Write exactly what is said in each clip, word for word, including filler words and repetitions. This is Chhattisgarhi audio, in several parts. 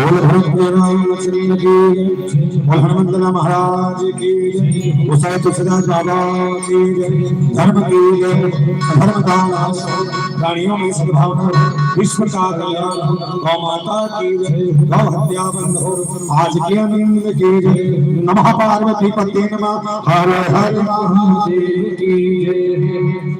बोल भक्त रामचंद्र की, बोल हनुमंत लाल महाराज की, गोसाई तुलसीदास बाबा की, धर्म की, धर्म का नाश, प्राणियों में सद्भावना, विश्व का कल्याण, गौ माता की, गौ हत्या बंद हो, आज के आनंद की, नमः पार्वती पते नमः, हर हर महादेव की।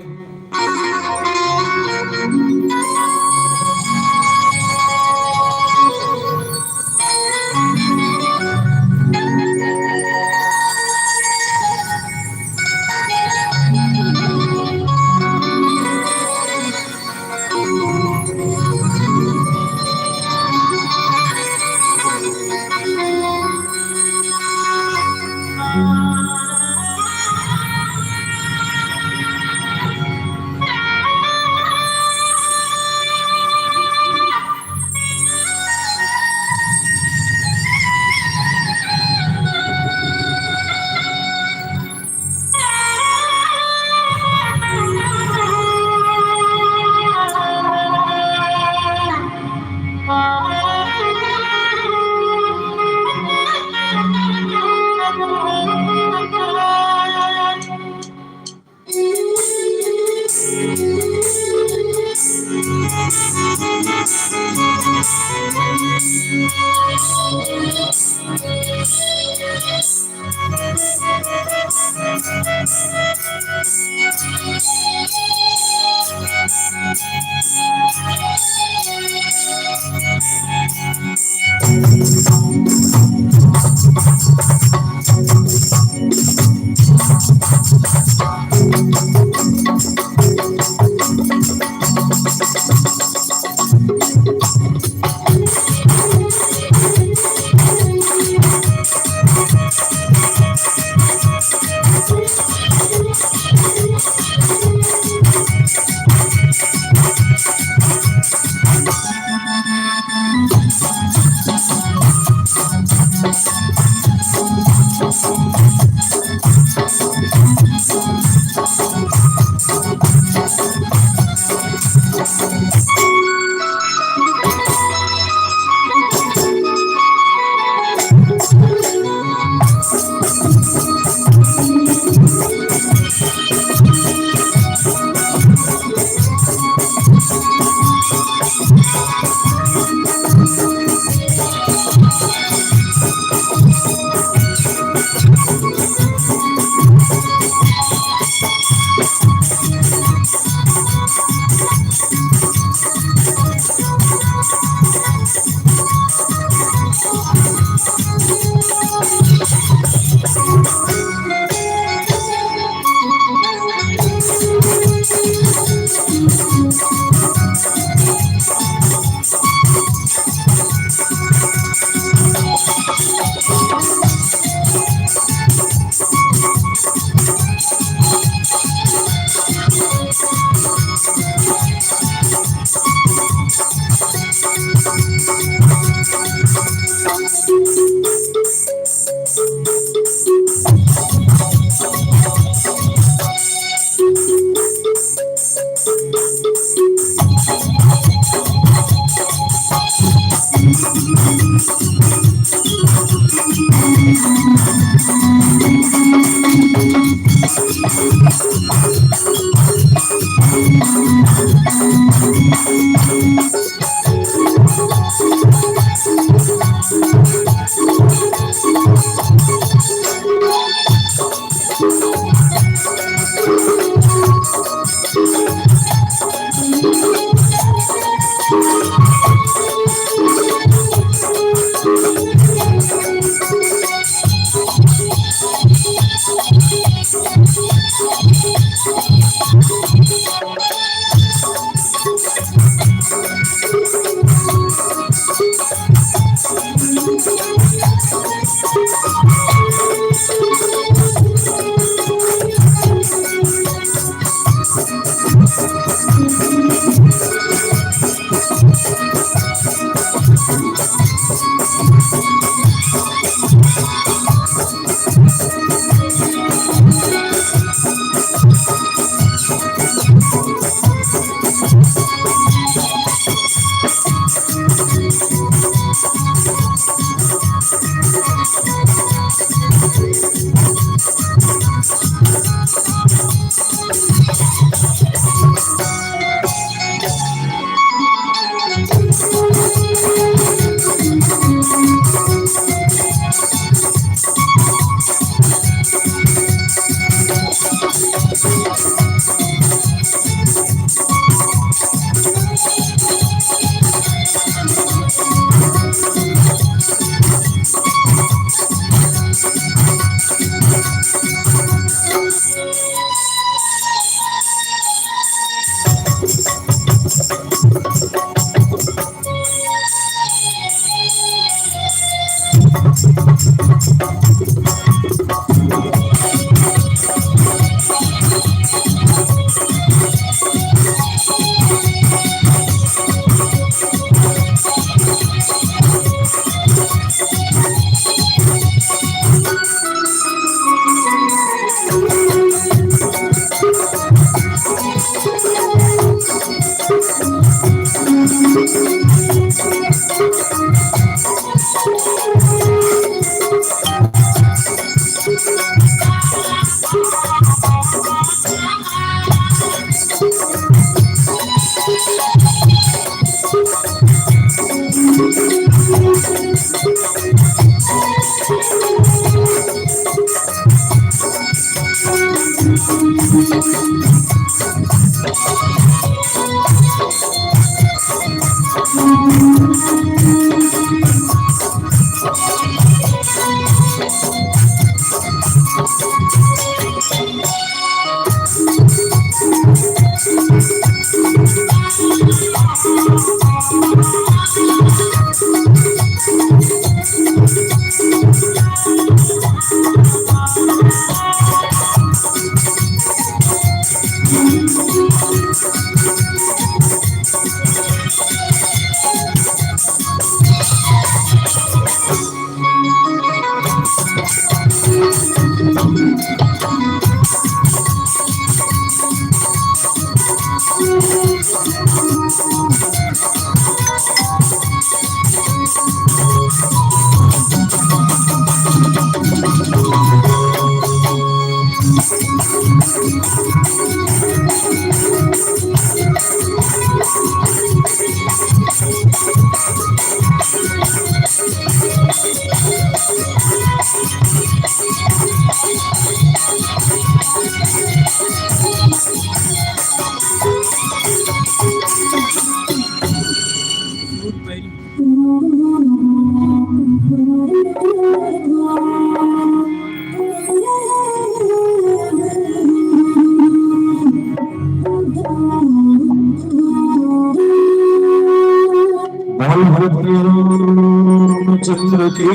बोल भरत रामचंद्र की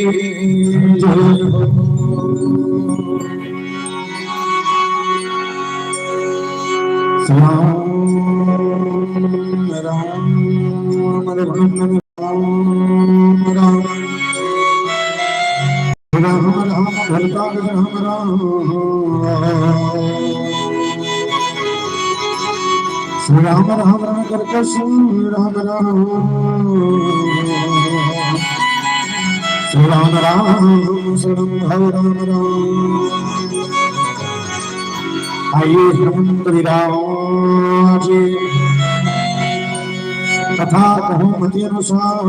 जय हो। श्री राम राम राम राम राम राम राम राम राम राम। श्री राम राम राम करके श्री राम राम। श्री राम राम शरण भव राम राम। आइए हनुमंत विराज कथा कहूँ मति अनुसार।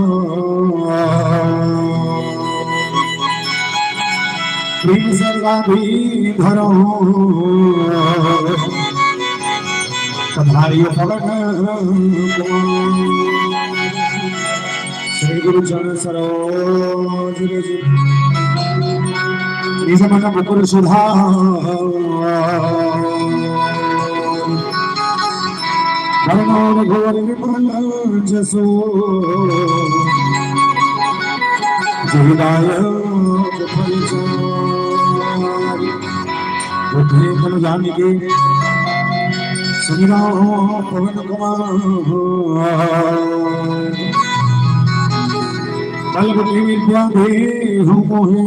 प्रेम से राधे धरो पधारियो पवन कुमार। श्री गुरु चरण सरोज रज। निज मन मुकुर सुधार। वरण रघुवर विमल जसु। जहि दायक फल चारि। बुद्धि बल जानिके सुमिरौ पवन कुमार। बल बुद्धि विद्या देहु मोहि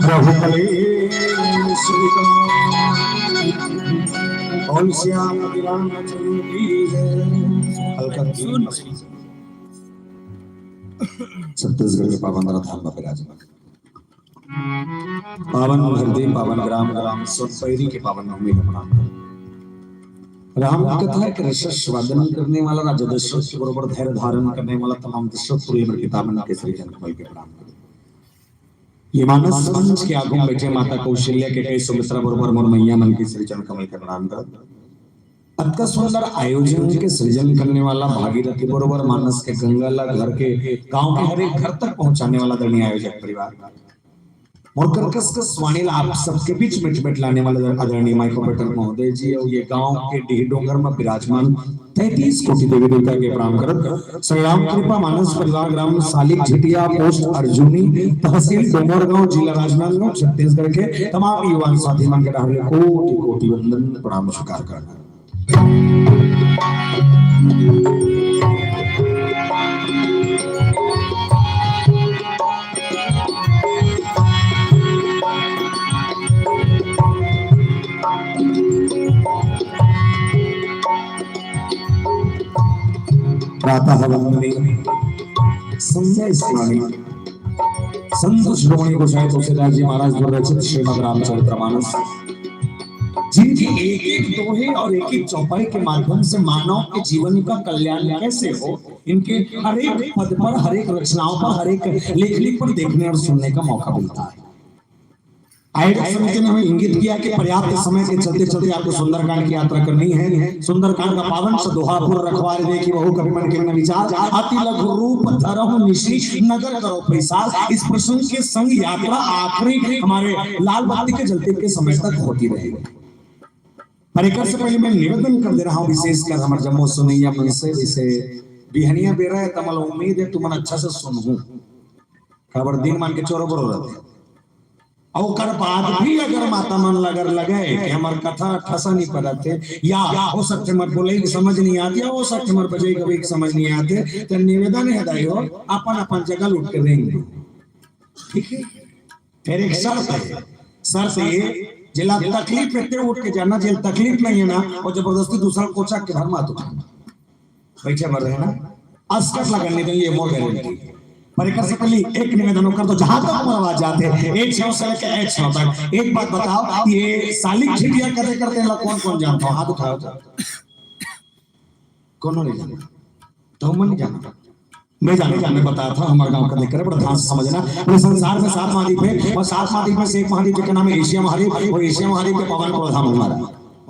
हरहु कलेस विकार। बोल श्याम रामचंद्र की जय। हल्का छत्तीसगढ़ के पावन धाम में विराजमान पावन धरती, पावन ग्राम, ग्राम सोनपैरी के पावन भूमि में प्रणाम। राम कथा के रसस्वादन करने वाला राजा दशरथ के बरोबर धैर्य धारण करने वाला तमाम दशरथपुरी अमर किताबन के श्री चरण कमल के प्रणाम। ये मानस मंच के आगू में बैठे माता कौशल्या के कई सुमित्रा बरोबर मोर मैया मन के श्री चरण कमल के प्रणाम कर। अतका सुंदर आयोजन के सृजन करने वाला भागीरथी बरोबर मानस के गंगा ला घर के, गांव के हर एक घर तक पहुंचाने वाला आदरणीय आयोजक परिवार। मोर कर्कश कस वाणी ला आप सबके बीच में, में लाने वाले आदरणीय माइको पटेल महोदय जी और ये गांव के डीह डोंगर में विराजमान तैंतीस कोटि देवी देवता के प्रणाम करत श्री राम कृपा मानस परिवार ग्राम सालिक झिटिया पोस्ट अर्जुनी तहसील डोंगरगांव जिला राजनांदगांव छत्तीसगढ़ के तमाम युवा साथी मन के डहार ले कोटि कोटि वंदन प्रणाम स्वीकार करना। प्रातः वंदने संध्या स्मरणी संत शिरोमणि गोसाई तुलसीदास जी महाराज द्वारा रचित श्रीमद् रामचरितमानस, जिनकी एक एक दोहे और एक एक चौपाई के माध्यम से मानव के जीवन का कल्याण कैसे हो, इनके हर एक पद पर, हर एक रचनाओं पर, हर एक लेखनी पर देखने और सुनने का मौका मिलता है। आयोजक समिति ने हमें इंगित किया कि पर्याप्त समय के चलते चलते आपको सुंदरकांड की यात्रा करनी है। सुंदरकांड का पावन सा दोहा पूरा रखवा रहे कि वहु कवि मन के न विचार, अति लघु रूप धरहु निशि नगर करो पैसार। इस प्रसंग के संग यात्रा आखिरी हमारे लाल बत्ती के जलते के समय तक होती रहेगी। पर एकर से पहले मैं निवेदन कर दे रहा हूँ, विशेषकर हमारे जम्मो सुनैया मन से, जैसे बिहनिया बेरा है, तमल उम्मीद है तुमन अच्छा से सुनहू, काबर दिन मान के चोरो बरो रहते। और ओकर बाद भी अगर माता मन लगर लगे कि हमर कथा ठसा नहीं पड़त है, या हो सकते हमर बोले की समझ नहीं आती, या हो सकते हमर बजे कभी समझ नहीं आते, तो निवेदन है दाई हो, अपन अपन जगह उठ के रेंग दो। ठीक है, फिर एक शर्त है, शर्त ये, जेला तकलीफ है ते उठ के जाना, जेल तकलीफ नहीं है ना, वो जबरदस्ती दूसरा कोचा के घर में हाथ उठाना। बैठे बढ़ रहे ना, अस्कट लगन नहीं देंगे, ये मोर गारंटी। पर एकर से पहले एक निवेदन कर दो, जहां तक मोर आवाज जाते, एक छव से लेकर एक छव तक, एक बात बताओ, ये सालिक झिटिया कदे करते हैं, कौन कौन जानता हो? हाथ उठाओ तो। कौन नहीं जानता? तो मन नहीं जानता। मैं जाने जाने बताया था, हमारे गांव का देख कर बड़ा ध्यान से समझना। पूरे संसार में सात महाद्वीप है और सात महाद्वीप में से एक महाद्वीप का नाम है एशिया महाद्वीप, और एशिया महाद्वीप के पावन करो धाम हमारा।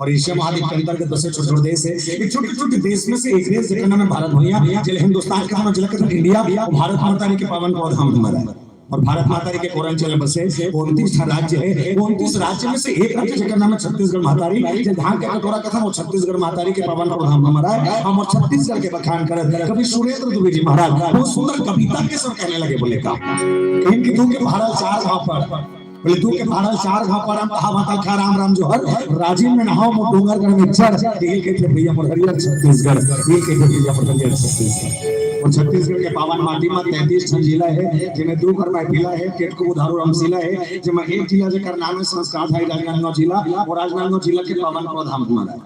और एशिया महाद्वीप के अंतर्गत बसे छोटे छोटे देश है। एक छोटे छोटे देश में से एक देश जेकर नाम है भारत भैया, जेला हिंदुस्तान के नाम जिला के इंडिया, और भारत माता के पावन करो धाम हमारा। और भारत माता के कोरांचल में बसे उनतीस ठा राज्य है। उनतीस राज्य में से एक राज्य जेकर नाम है छत्तीसगढ़ महतारी, जे धान के कटोरा कथन, वो छत्तीसगढ़ महतारी के पावन करो धाम हमारा है। हम और छत्तीसगढ़ के बखान करत कवि सुरेंद्र दुबे जी महाराज बहुत सुंदर कविता के सब कहने लगे, बोले का, इनकी दू के भाड़ा चार भाव पर, बोले दू के भाड़ा चार भाव पर हम कहा माता खा राम राम जोहर, राजिम में नहाओ मो डोंगरगढ़ में चढ़, दिल के थे भैया मोर हरियर छत्तीसगढ़, दिल के थे भैया मोर हरियर छत्तीसगढ़। और छत्तीसगढ़ के पावन माटी में तैंतीस ठन जिला है, जेमे दू घर में पिला है, टेटको उधारू रामशिला है, जेमे एक जिला जेकर नाम है संस्कार धारी राजनांदगांव जिला, और राजनांदगांव जिला के पावन करो धाम हमारा है।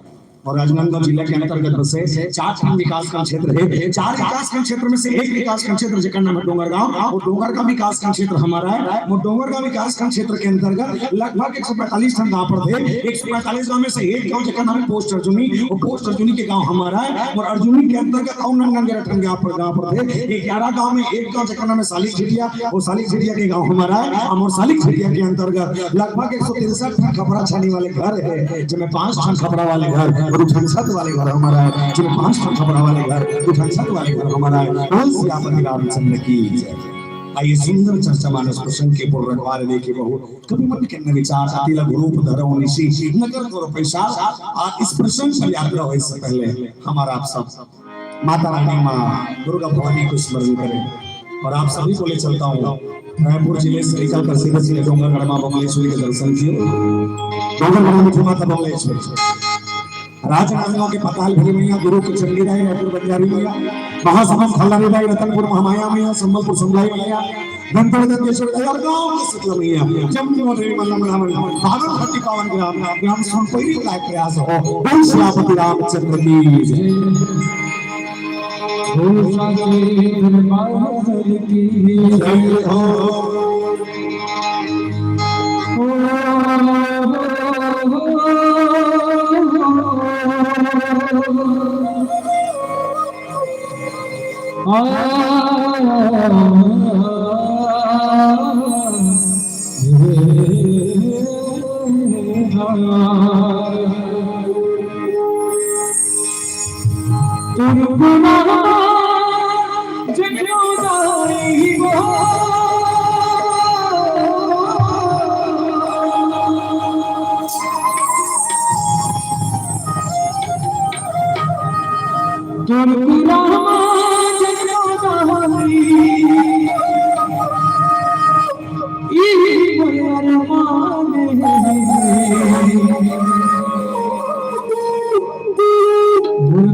और राजनांदगांव जिला के अंतर्गत बसे चार ठन विकासखंड क्षेत्र है। चार विकासखंड क्षेत्र में से एक विकासखंड क्षेत्र जेकर नाम है डोंगरगांव, वो डोंगरगांव विकासखंड क्षेत्र हमारा है। वो डोंगरगांव विकासखंड क्षेत्र के अंतर्गत लगभग एक सौ पैंतालीस ठन गांव पड़थे। एक सौ पैंतालीस गांव में से एक गांव जेकर नाम है पोस्ट अर्जुनी, वो पोस्ट अर्जुनी के गांव हमारा है। और अर्जुनी के अंतर्गत और नंगन ग्यारह ठन गांव पड़, गांव पड़थे। ये ग्यारह गांव में एक गांव जेकर नाम है सालिक झिटिया, वो सालिक झिटिया के गांव हमारा है। और सालिक झिटिया के अंतर्गत लगभग एक सौ तिरसठ ठन खपरा छानी वाले घर है, जेमे पांच ठन खपरा वाले घर, दू ठन छत वाले घर हमारा है, जेमे पांच ठन खपरा वाले घर, दू ठन छत वाले घर हमारा है। बोल सियापति रामचंद्र की जय। आइए सुंदर चर्चा मानस प्रसंग के पूर्ण रखवार देखे बहु कवि मन के न विचार, अति लघु रूप धरहु निशि नगर करो पैसार। आ इस प्रसंग पर यात्रा हो, इससे पहले हमारा आप सब माता रानी माँ दुर्गा भवानी को स्मरण करें। और आप सभी को ले चलता हूँ रायपुर जिले से निकल कर सीधे सीधे डोंगरगढ़ माँ बमलेश्वरी के दर्शन किए। डोंगरगढ़ में माता बमलेश्वरी, राजनांदगांव के पताल भैरी मैया, गुरु की चंडी दाई, रायपुर बंजारी मैया, महासमुंद खल्लारी दाई, रतनपुर महामाया मैया, संबलपुर संभलाई मैया, दंतोड़ दंतेश्वर दाई और गांव की शीतला मैया, जम्मू देवी मल्लम रावण, भादुर घाटी पावन ग्राम, ग्राम सोनपैरी का प्रयास हो। बोल सियापति रामचंद्र की जय। हो साचे दरबार की जय हो।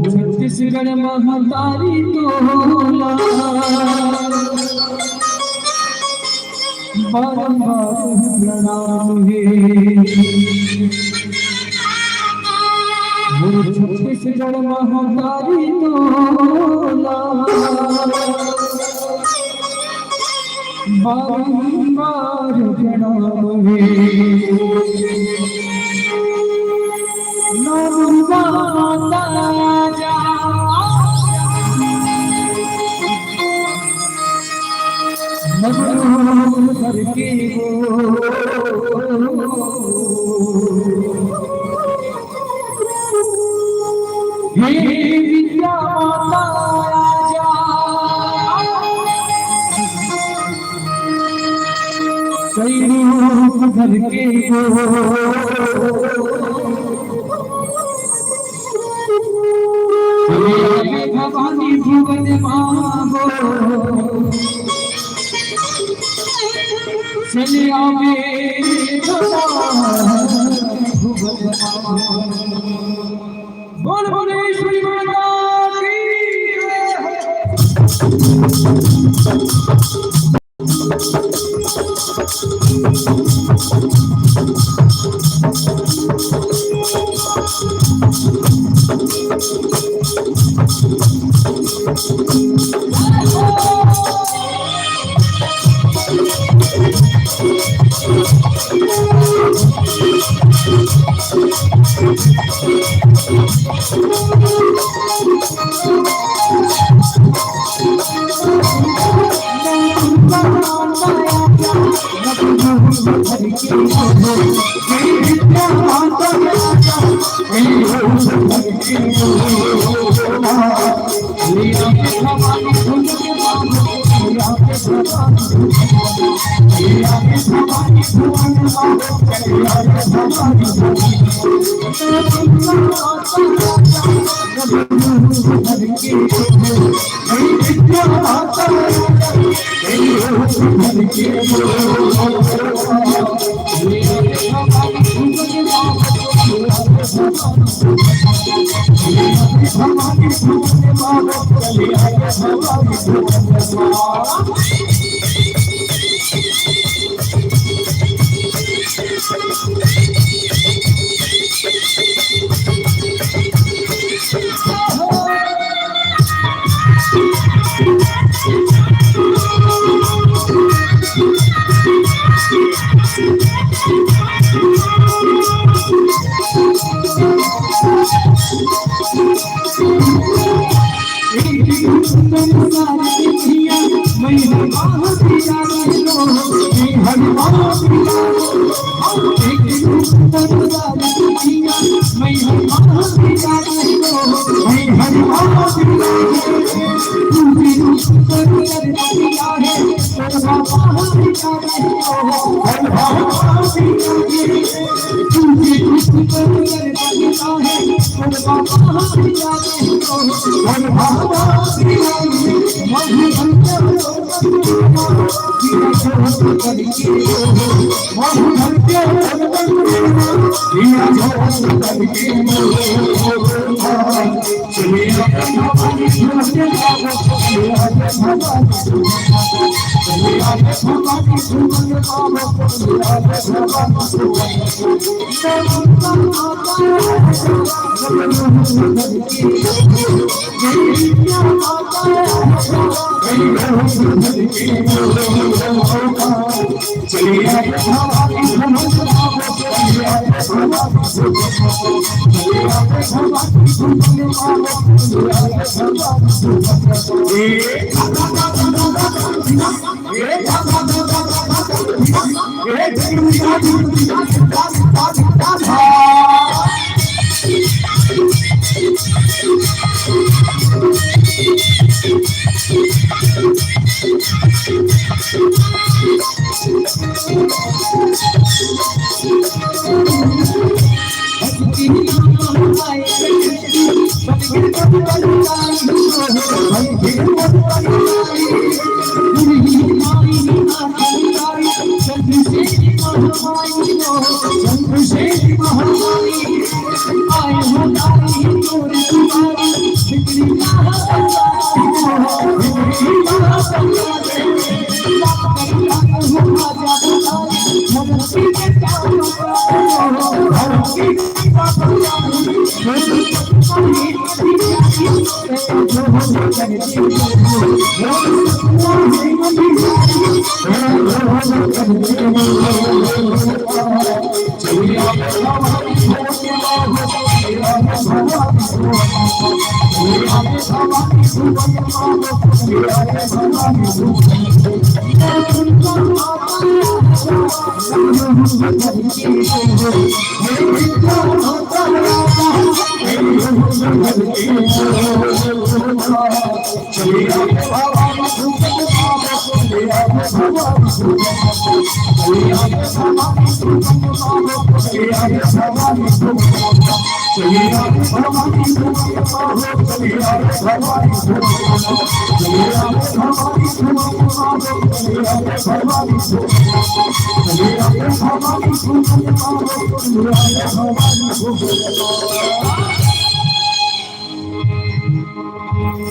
छत्तीसगढ़ महतारी तोला बारंबार प्रणाम हे। मोर छत्तीसगढ़ महतारी तोला बारंबार प्रणाम हे। नौ दुर्गा माता जा मगरूर करके वो हे विद्या माता आजा, कई रूप धर के हो। हे भवानी भुवन माँ हो, चले आवे भवानी भुवन माँ। बोल बोलेश्वरी माता की जय।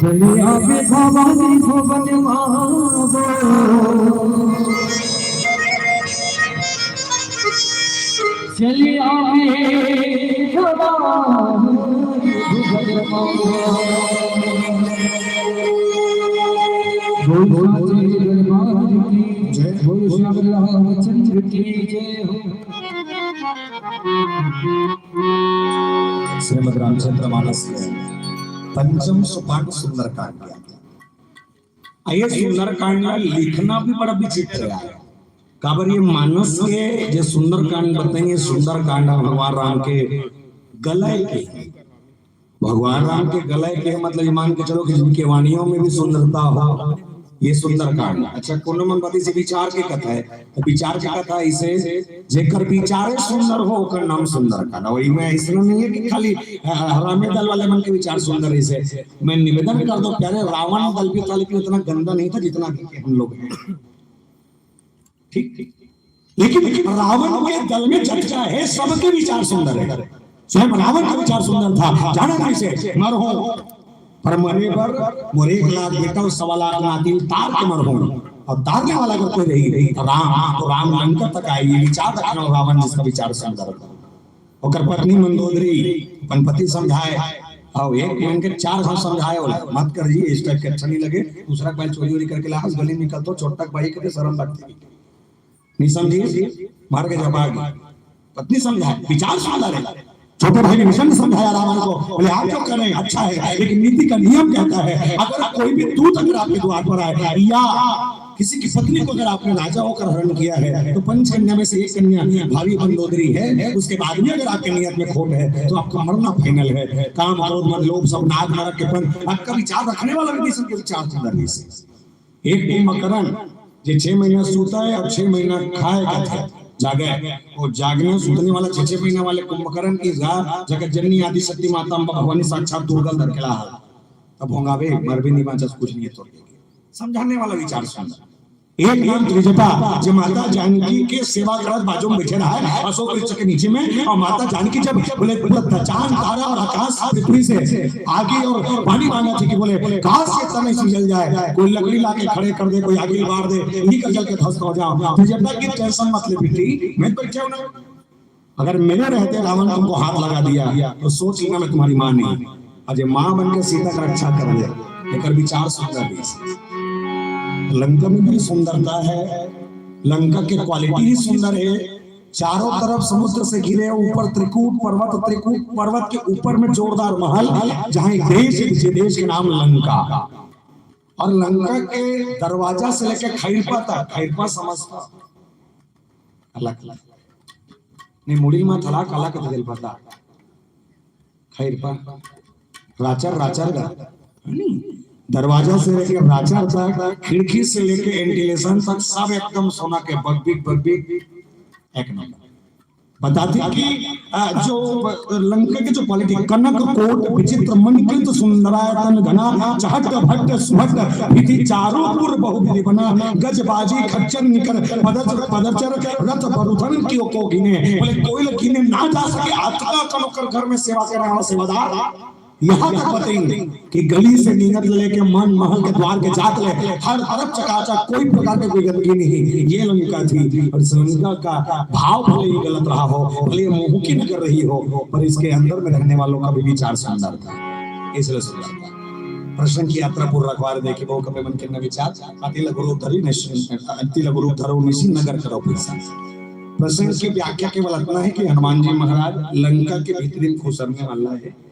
चलिया के भवानी भवन मावो। चलिया के भवानी भवन मावो। बोल साचे दरबार की जय, बोल श्याम रामचंद्र की जय हो। श्रीमद् रामचंद्र मानस के पंचम सोपान सुंदरकांड। अब ये सुंदरकांड ला लिखना भी बड़ा विचित्र हे। काबर ये मानस के जो सुंदरकांड बताएंगे, सुंदरकांड भगवान राम के गलय के, भगवान राम के गलय के, मतलब ये मान के चलो कि जिनके वाणियों में भी सुंदरता हो, ये सुंदरकांड। अच्छा, कोनो मन बदी से विचार के कथा हे, तो विचार के कथा इसे, जेकर विचारे सुंदर हो, ओकर नाम सुंदरकांड। और इमे ऐसा नहीं है कि खाली, अ, हरामी दल वाले मन के विचार सुंदर हे। इसे मैं निवेदन कर दो प्यारे, रावण दल भी था, लेकिन इतना गंदा नहीं था जितना कि हम लोग हैं। ठीक, ठीक। लेकिन रावण के दल में जट का है, सबके विचार सुंदर है। स्वयं रावण का विचार सुंदर था, जाना कैसे? मरहूं, पर मरे बर मोर एक लाख बेटा अउ सवा लाख नाती तार के मरहूं, अउ तारने वाला अगर कोई रही, तो राम, तो राम लंका तक आए, ये विचार रखना रावण जिसका विचार सुंदर था। ओकर पत्नी मंदोदरी अपन पति समझाए, अउ एक मन के चार घाव समझाए, बोला, "मत कर जी, इस टाइप के अच्छा नहीं लगे, दूसरा के बाल चोरी वोरी करके ला, गली में निकल तो चोट तक भाई कभी शर्म लगती।" नहीं समझी, मार के जवाब। पत्नी समझाए, विचार सुंदर है। छोटे भाई विभीषण ने समझाया रावण को, बोले, "आप जो कर रहे हैं अच्छा है, लेकिन नीति का नियम कहता है, अगर कोई भी दूत अगर आपके द्वार पर आए या किसी की पत्नी को अगर आपने राजा होकर हरण किया है, तो पंच कन्या में से एक कन्या भावी मंदोदरी है, उसके बाद में अगर आपके नियत में खोट है, तो आपका मरना फाइनल है।" काम, क्रोध, मद, लोभ, सब नाक नरक के फंद। आपका विचार रखने वाला भी नहीं, सबके विचार सुंदर नहीं से। एक कुंभकर्ण जे छह महीना सूता है अउ छह महीना खाए का था, जागे, वो जागने सूतने वाला छह, छह महीना वाले कुंभकर्ण की गा जगत जननी आदि शक्ति माता अम्बा भवानी साक्षात दुर्गा धर के ला है। तब होंगा बे, मर भी नहीं बांचस, कुछ नहीं है तो। समझाने वाला विचार सुन। एक नाम त्रिजटा, जो माता जानकी के सेवा करत बाजू में बैठे रहा है अशोक वृक्ष के नीचे में, और माता जानकी जब बोले, बोले, "चांद तारा और आकाश पृथ्वी से आगे और पानी मांगा थी कि बोले, काश ये तन से जल जाए, कोई लकड़ी लाके खड़े कर दे, कोई आगे बार दे, यही कर जल के ध्वस्त हो जाओ।" त्रिजटा की टेंशन मत ले बेटी, मैं बैठे हूं ना। अगर मेरे रहते रावण तुमको हाथ लगा दिया, तो सोच लेना मैं तुम्हारी मां नहीं। आज ये मां बनकर सीता का रक्षा कर ले, एकर विचार सुंदर है। लंका में भी सुंदरता है, लंका के क्वालिटी ही सुंदर है। चारों तरफ समुद्र से घिरे, ऊपर त्रिकूट पर्वत, त्रिकूट पर्वत के ऊपर में जोरदार महल, जहां एक देश है, जिस देश के नाम लंका। और लंका के दरवाजा से लेके खैरपा तक, खैरपा समझता अलग अलग नहीं, मुड़ी मा थला काला कथे दिल पता। खैरपा, राचर, राचर गा, नहीं? दरवाजा से लेके राचर तक, खिड़की से लेके वेंटिलेशन तक, सब एकदम सोना के बगबिग, बगबिग, एक नंबर। बताते कि, अ, जो लंका के जो क्वालिटी, कनक कोट विचित्र मणिकृत सुंदरायतन घना, चहट भट्ट सुभट विधि चारों पुर बहुविधि बना, गज बाजी खच्चर निकर पदच-, पदचर रथ बरुधन कियो को गिने। बोले कोई ल गिने ना जा सके, अतका कन ओकर घर में सेवा करे वाला सेवादार। यहां तक बताइन कि गली से नींदत ले लेके मन महल के द्वार के जात ले हर तरफ चकाचक, कोई प्रकार के कोई गंदगी नहीं। ये लंका थी। और इस लंका का भाव भले ही गलत रहा हो, भले ही मोहकी नगर रही हो, पर इसके अंदर में रहने वालों का भी विचार सुंदर था, इसलिए सुंदर था। प्रश्न की यात्रा पूरा रखवा रहे, देखिए वो कपे मन के न विचार अति लघु रूप धरी निश्चित, अति लघु रूप धरो निश्चित नगर करो प्रसन्न। प्रसंग की व्याख्या केवल इतना है कि हनुमान जी महाराज लंका के भीतरी में खुसरने वाला है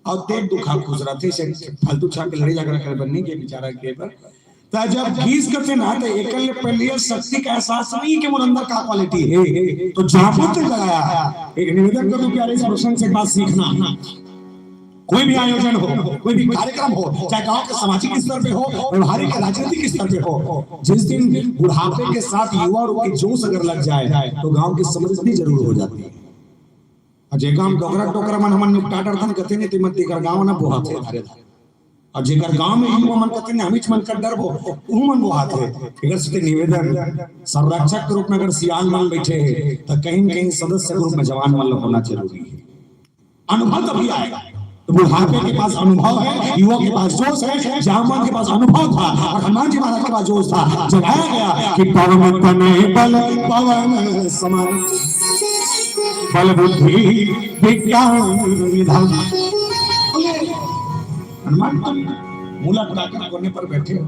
और देख दुखा खुसरा थे, से फालतू छा के लड़ाई झगड़ा करे बनने के बेचारा के पर। तो जब गीस करते ना, तो एकल पहले शक्ति का एहसास नहीं कि मोर अंदर का क्वालिटी है, तो जागरूक लगाया। एक निवेदन कर दूं प्यारे, इस प्रसंग से एक बात सीखना। कोई भी आयोजन हो, कोई भी कार्यक्रम हो, चाहे गांव के सामाजिक स्तर पे हो, व्यवहारिक राजनीतिक स्तर पे हो, जिस दिन बुढ़ापे के साथ युवा रूपी जोश अगर लग जाए तो गांव की समृद्धि जरूर हो जाती है। अउ जेकर गांव डोकरा डोकरा मन हमन निपटा डरथन कथे नहीं, तेमन तेकर गांव न बोहाथे धारे धारे। अउ जेकर गांव में युवा मन कथे नहीं, हमीच मन कर डरबो, उहू मन बोहाथे। एकर से निवेदन, संरक्षक के रूप में अगर सियान मन बैठे हैं तो कहीं न कहीं सदस्य के रूप में जवान मन ला होना जरूरी है। अनुभव तभी आएगा। तो बुढ़ापे के पास अनुभव है, युवा के पास जोश है, जामवंत के पास अनुभव था और हनुमान जी महाराज के पास जोश था। जगाया गया कि पवन तनय बल पवन समान, बल बुद्धि विज्ञान विधान। हनुमान, तुम मूला ताकत कोने पर बैठे हो।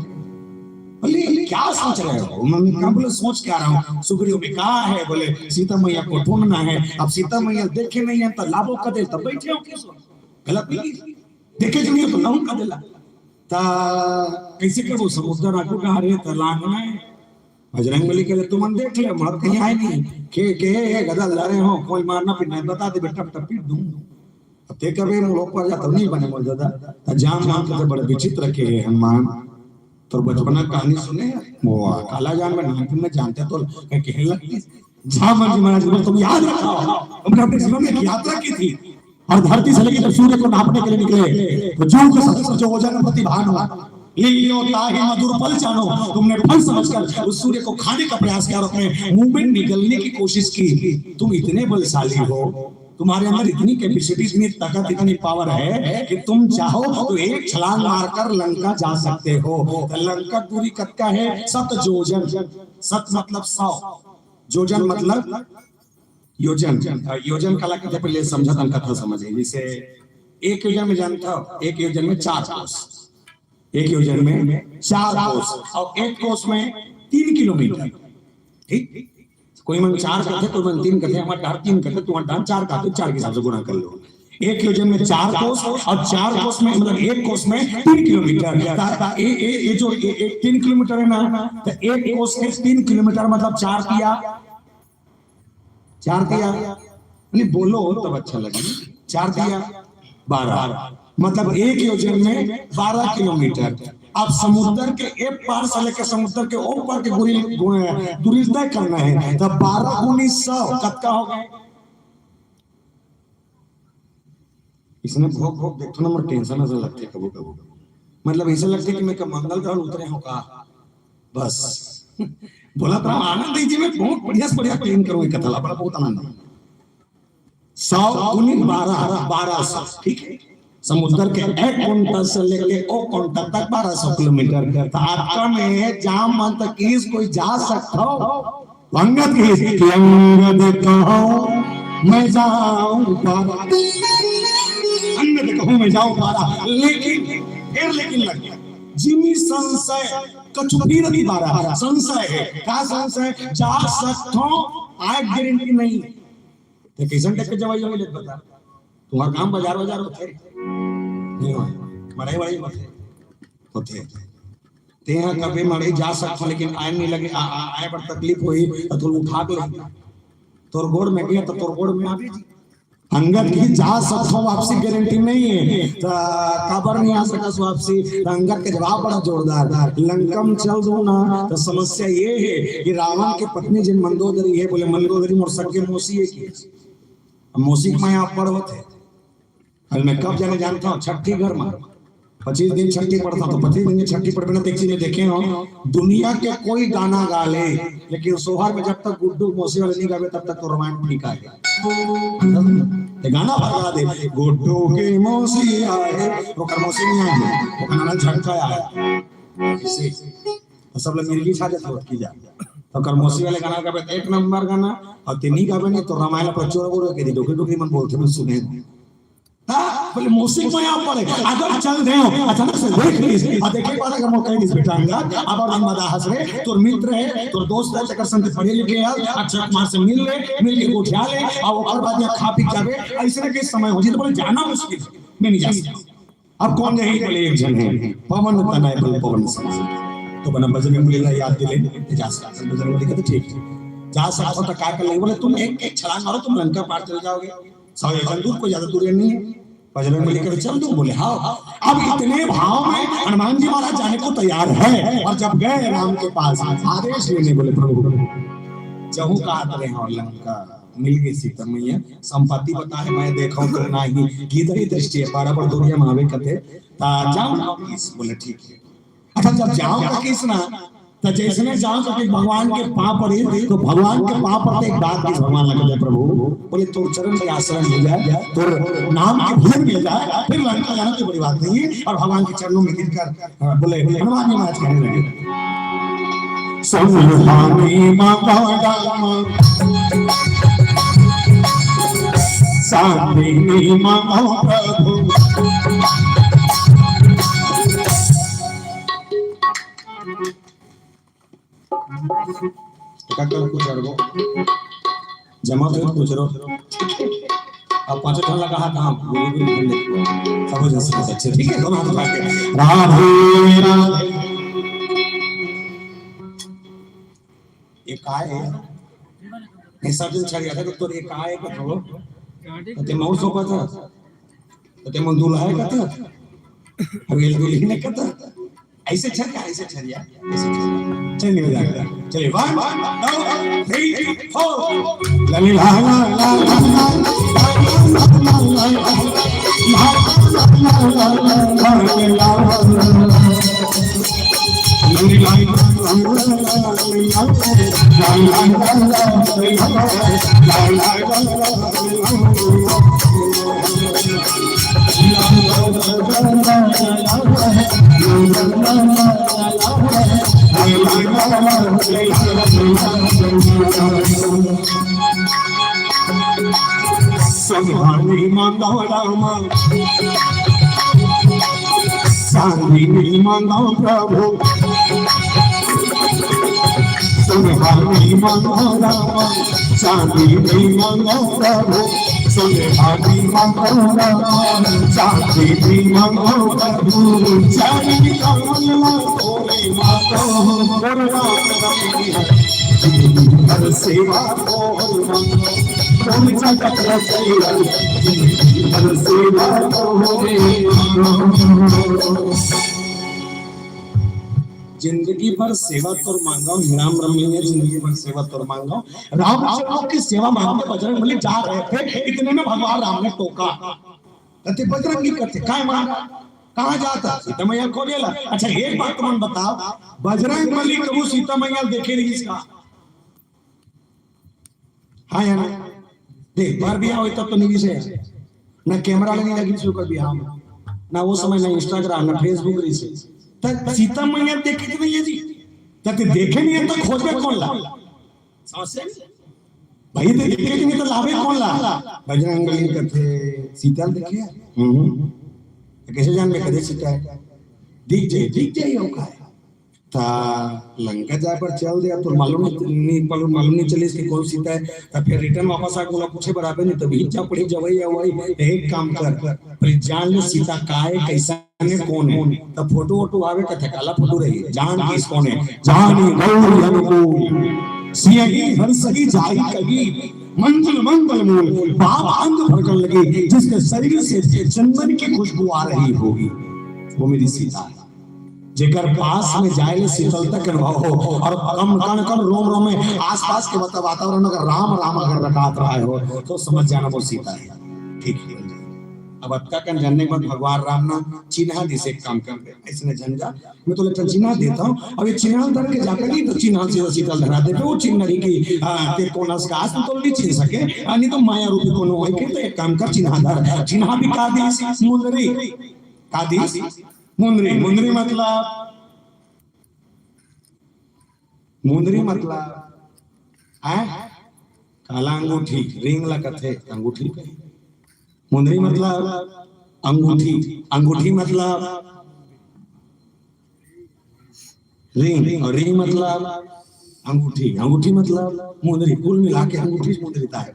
बोले, "क्या सोच रहे हो?" उन्होंने कहा, बोले, "सोच क्या रहा हूँ?" सुग्रीव ने कहा है, बोले, "सीता मैया को ढूंढना है।" अब सीता मैया देखे नहीं है तो लाबो कदे तब बैठे हो किस वक्त? गलत नहीं है। देखे जो नहीं तो लाऊं कदेला। ता कैसे करबो? समुद्र आगू डहरे त लांघना है। बजरंग बली कहले, "तुमन देख ले, मत कहीं आए नहीं।" के, के, "ए, गदा लड़े हो, कोई मारना पीटना है, बता दे बेटा, तब पीट दूं।" अब ते कबे मुड़ ऊपर जाता नहीं बने मोर दादा। त जामवंत तो बड़े विचित्र के है हनुमान। तोर बचपना कहानी सुने, वो काला जान में नानपुर में जानते तो कह, कहने लगती। जामवंत जी महाराज, तुम याद रखो, तुमने अपने जीवन में एक यात्रा की थी और धरती से लेकर जब सूर्य को नापने के लिए निकले तो जो के सहस्र जो वजन प्रति भानु, लील्यो ताहि मधुर फल जानो, तुमने फल समझकर उस सूर्य को खाने का प्रयास किया और अपने मुंह में निगलने की कोशिश की। तुम इतने बलशाली हो, तुम्हारे अंदर इतनी कैपेसिटी, इतनी ताकत, इतनी पावर है कि तुम चाहो तो एक छलांग मारकर लंका जा सकते हो। तो लंका दूरी कतका है? सत जोजन। सत मतलब सौ, जोजन मतलब योजन। और योजन काला कहते, पहले समझा था, कथा समझे। जैसे एक योजन में जानता हो, एक योजन में चार कोस, एक योजन में चार कोस और एक कोस में तीन किलोमीटर। ठीक, कोई मन चार कहते, कोई मन तीन कहते, हमारे डहर तीन कहते, तुम्हारे डहर चार कहते, चार के हिसाब से गुणा कर लो। एक योजन में चार कोस और चार कोस में, मतलब, एक कोस में तीन किलोमीटर। ता, ता, ए, ए, ये जो ए, ए, तीन किलोमीटर है ना, तो एक कोस के तीन किलोमीटर मतलब चार किया, चार किया, नहीं बोलो तब अच्छा लगे, चार किया बारह, मतलब एक योजन में बारह किलोमीटर। अब समुद्र के एक पार से लेकर समुद्र के ऊपर के गुरी-, गु-, दूरी तय करना है, तब बारह गुनी सौ कतका हो गए? इसने भोग भोग देखो ना, मोर टेंशन ऐसा लगते कबो कबो, मतलब ऐसा लगते कि मैं कब मंगल ग्रह उतरे हो का। बस बोला था आनंद जी, मैं बहुत बढ़िया से बढ़िया क्लीन करूँ एक कथा ला, बड़ा बहुत आनंद। सौ गुनी बारह, बारह सौ, ठीक है। समुद्र के एक कोंटा से लेके ओ कोंटा तक बारह सौ किलोमीटर। तो आपका में जामवंत की कोई जा सकता हो? अंगद की कि अंगद कहो मैं जाऊं पारा, अंगद कहो मैं जाऊं पारा, लेकिन फिर लेकिन लग गया। जिमी संशय, कछु फिर भी बारा संशय है। का संशय? जा सकता हूं, आए गारंटी नहीं। ते कइसन टाइप के जवाई होही ले बता? तुम्हार काम बाजार बाजार होथे? नहीं होय। मड़ई वड़ई होथे? होथे। तेहा कभी मड़ई जा सकथो, लेकिन आए नहीं लगे, आ, आ, आए बर तकलीफ होही, त तोला उठा के ले। तोर गोड़ में गया त तोर गोड़ में आबे जी। अंगद की जा सकथो, वापसी गारंटी नहीं है। त काबर नहीं आ सकस वापसी? त अंगद के जवाब बड़ा जोरदार, लंकम चल दो ना। त समस्या ये है कि रावण के पत्नी जिन मंदोदरी है, बोले, "मंदोदरी मोर सगे मौसी है कि?" अब मौसी के माया आप पढ़ होथे। अब मैं कब जाने जानता हूँ, छठी घर में पच्चीस दिन छठी पड़ता, तो पच्चीस दिन की छठी पड़ बिना देखी, मैं देखे हो दुनिया के कोई गाना गा ले, लेकिन सोहर में जब तक गुड्डू मौसी वाले नहीं गावे, तब तक तो रोमांस फीका है। ये गाना भर गा दे, "गुड्डू की मौसी आए", ओकर मौसी नहीं आए, ओकर नाना झटका आए। इसे तो सब लोग मिर्गी छा जाते, की जा। तो ओकर मौसी वाले गाना गावे, तो एक नंबर गाना, और ते नहीं गावे नहीं, तो रामायण पर चोर बोल के दी, डोकरी डोकरी मन बोलते, मैं सुने। हाँ, बोले, "मौसी के माया पड़े, अगर चल रहे हो, अचानक से देख लीस, और देखे के बाद अगर मौका दीस, बेटा, अंगद, अब और मदा हंस रहे, तोर मित्र है, तोर दोस्त है, तेकर संग पढ़े लिखे है, अक्षय कुमार से मिल ले, मिल के गोठिया ले, और ओकर बाद यहाँ खा पी के आवे, ऐसे ना कि समय हो जाए।" तो बोले, "जाना मुश्किल, मैं नहीं जा सकता।" अब कौन जाही? बोले, "एक झन है, पवन तनय बल पवन समान।" तो बना बजरंग बली ला याद दिले, जा सकता है। बजरंग बली कहते, "ठीक है, जा सकता हो तो क्या कर लेंगे?" बोले, "तुम एक, एक छलांग मारो, तुम लंका पार चले जाओगे, सौ योजन दूर, कोई ज्यादा दूर नहीं है।" बजरंग बली कहे, "चल तू।" बोले, "हाँ।" अब इतने भाव में हनुमान जी महाराज जाने को तैयार है, और जब गए राम के पास आदेश लेने, बोले, "प्रभु, जहूँ का आत रहे हो लंका, मिल गई सीता मैया, संपत्ति बता है, मैं देखा हूँ तो ना ही, गीधरी दृष्टि है, बराबर दुनिया में आवे कथे, ता जाओ।" बोले, "ठीक है।" अच्छा, जब जाओ तो किस ना, तो जैसने जाओ तो कि भगवान के पाँव पड़े, तो भगवान के पाँव पड़ते एक बात की भगवान लग गए, "प्रभु," बोले, "तोर चरण के आश्रय मिल जाए, तोर नाम के भजन मिल जाए, फिर लंका जाना कोई बड़ी बात नहीं है।" और भगवान के चरणों में गिरकर, हाँ, बोले, हनुमान जी महाराज कहने लगे, "संभानी मांगो राम, शांति नहीं मांगो प्रभु।" काका कुछ और वो जमा तो कुछ रो। अब पाँचों ठन लगा हाथ, हाँ, गुरु गुरु गुरु। समझ, समझ, अच्छा, ठीक है, दोनों हाथ उठा के। राधे, राधे। ये काय है? ऐसा दिन छा गया था, तो तोर ये काय है, कथो? तो ते मौसों का था। तो ते मन दूल्हा है, कथा? अब ये दुल्हन है, कथा? ऐसे छरिया, ऐसे छरिया, ऐसे छरिया। चलिए, हो जाएगा। चलिए, one, two, three, four। ला ली ला ला ला ला ला। संभानी मांगो रामा, शांति नहीं मांगो प्रभु। संभानी मांगो रामा, शांति नहीं मांगो प्रभु। संभानी मांगो रामा, शांति नहीं मांगो प्रभु। चारी कमल तोरे मांगो, तोरे मांगो। हर सेवा तोर मांगो, तोर जगत रचैया, हर सेवा तोरे मांगो। जिंदगी भर सेवा तोर मांगो, हे राम रमैया, जिंदगी भर सेवा तोर मांगो। राम चरणों की सेवा मांगते बजरंग बली जा रहे थे, इतने में भगवान राम ने टोका। कथे बजरंगी कथे, "काय मांगा? कहाँ जाता?" सीता मैया खोजे ला। अच्छा, एक बात तुमन बताओ, बजरंग बली कभू सीता मैया देखे रहिस का? हाँ या ना? देख, बर बिहाव होय तब तो नहीं से। ना कैमरा लगे लगी शुरू कर बिहाव में। ना वो समय ना Instagram, ना Facebook रहिसे। तब सीता मैया देखे कि नहीं है जी? तब ते देखे नहीं है तो खोजबे कौन ला? समझ से? भाई देखे कि नहीं तो लावे कौन ला? बजरंग बली कथे, "सीता देखे?" "हम्म।" "तो कैसे जान में कदे सीता है?" "दिख जाए, दिख जाए, हो का है?" ता लंका जाए पर चल दे, तो मालूम नहीं, नहीं, मालूम, मालूम नहीं चलिस कि कौन सीता है। तब फिर return वापस आके बोला, "पूछे बराबर नहीं, तब हिज्जा पड़ी जवई या वही, एक काम कर, पर जान ले सीता का है, कैसा ने कौन है?" तब फोटो वोटो आवे, कथे काला फोटो रही, जान किस कौन है? "जानी गौर अनुकूल, सियही हर सही जाई कही, मंजिल मंगल मूल, बाप अंग भड़कन लगी, जिसके शरीर से चंदन की खुशबू आ रही होगी, वो मेरी सीता है।" जेकर पास में जाए ले शीतलता के अनुभव हो और कम कण कण रोम रोम में आसपास के वाता-, वातावरण में अगर राम राम अगर रटात रहा हो तो समझ जाना वो सीता है। ठीक है। अब अतका कन जानने के बाद भगवान राम ना चिन्हा दिस एक काम कर दे, इसने झंझा, मैं तो लेकिन चिन्हा देता हूँ। अब ये चिन्हा धर के जाकर नहीं तो चिन्हा से शीतल धरा दे, वो चिन्ह नहीं कि, आ, ते कोना से आज तो नहीं छीन सके, आ, नहीं तो माया रूपी कोनो होय के तो एक काम कर चिन्हा धर, चिन्हा भी का दिस मुंदरी, का दिस मुंदरी, मुंदरी मतलब, मुंदरी मतलब, हैं? काला अंगूठी, ring ला कथे, अंगूठी कही। मुंदरी मतलब अंगूठी, अंगूठी मतलब ring, और ring मतलब अंगूठी, अंगूठी मतलब मुंदरी, कुल मिला के अंगूठी मुंदरी ता है।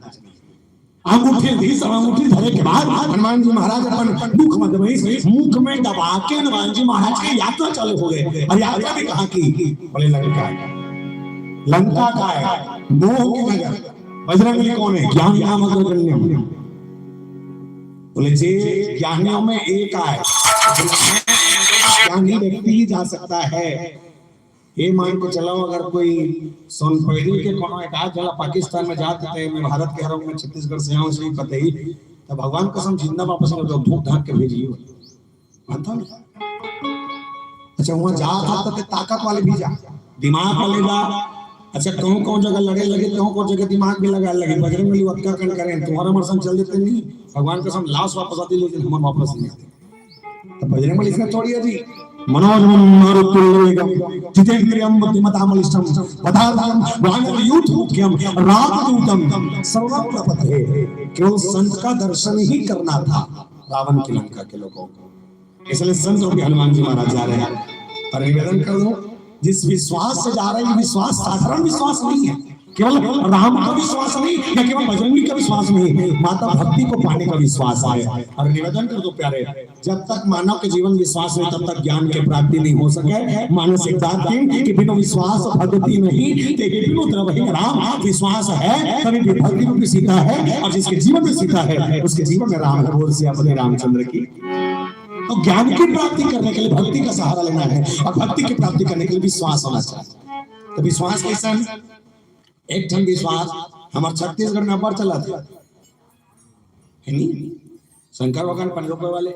अंगूठी दिस, अंगूठी धरे के बाद हनुमान जी महाराज अपन मुख में दबाइस, मुख में दबा के हनुमान जी महाराज के यात्रा चालू हो गए। और यात्रा भी कहाँ की? बोले लंका। लंका का है, मोह की नगर। बजरंग बली कौन है? ज्ञान नाम अग्रगण्यम। बोले, जे ज्ञानियों में एक आय, ज्ञानी व्यक्ति ही जा सकता है। ये मान के चलो, अगर कोई सोनपैरी के कोनो एक आध झन ला पाकिस्तान में जात हे, मैं भारत के हरव, मैं छत्तीसगढ़ से आऊं, इसलिए पता ही, तो भगवान कसम जिंदा वापस नहीं, तो धूप धाक के भेजिए। मानता नहीं। अच्छा, वहां जात हा तो ताकत वाले भी जा, दिमाग वाले जा। अच्छा, कहूं कहूं जगह लड़े लगे, कहूं कहूं जगह दिमाग भी लगा लगे। बजरंग बली वतका कन करें, तुम्हारा मरसन चल देते नहीं। भगवान कसम, लाश वापस आती, लेकिन हमर वापस नहीं आती। तो बजरंग बली इसका छोड़िए जी। मनोजवम मारुततुल्यवेगम जितेंद्रियम बुद्धिमताम बलिष्ठम वातात्मजं वानर यूथ मुख्यम रामदूतम सर्वम प्रपद्ये। केवल संत का दर्शन ही करना था रावण की लंका के लोगों को, इसलिए संत रूपी हनुमान जी महाराज जा रहे हैं। पर निवेदन कर दो, जिस विश्वास से जा रहे हैं, विश्वास साधारण विश्वास नहीं है, केवल राम का विश्वास नहीं या केवल बजरंगी का विश्वास नहीं, माता भक्ति को पाने का विश्वास है। और निवेदन कर दो प्यारे, जब तक मानव के जीवन विश्वास नहीं, तब तक ज्ञान के प्राप्ति नहीं हो सके। मानस एक बात की कि बिनु विश्वास भक्ति नहीं, ते बिनु द्रवहि राम। विश्वास है तभी भी भक्ति रूपी सीता है, और जिसके जीवन में सीता है, उसके जीवन में राम है। बोल सियापति रामचंद्र की। तो ज्ञान की प्राप्ति करने के लिए भक्ति का सहारा लेना है, और भक्ति की प्राप्ति करने के लिए विश्वास होना चाहिए। तो विश्वास कैसा है? एक ठन विश्वास हमर छत्तीसगढ़ में अब्बड़ चलत हे, है नी? शंकर भगवान पानी रोकवे वाले,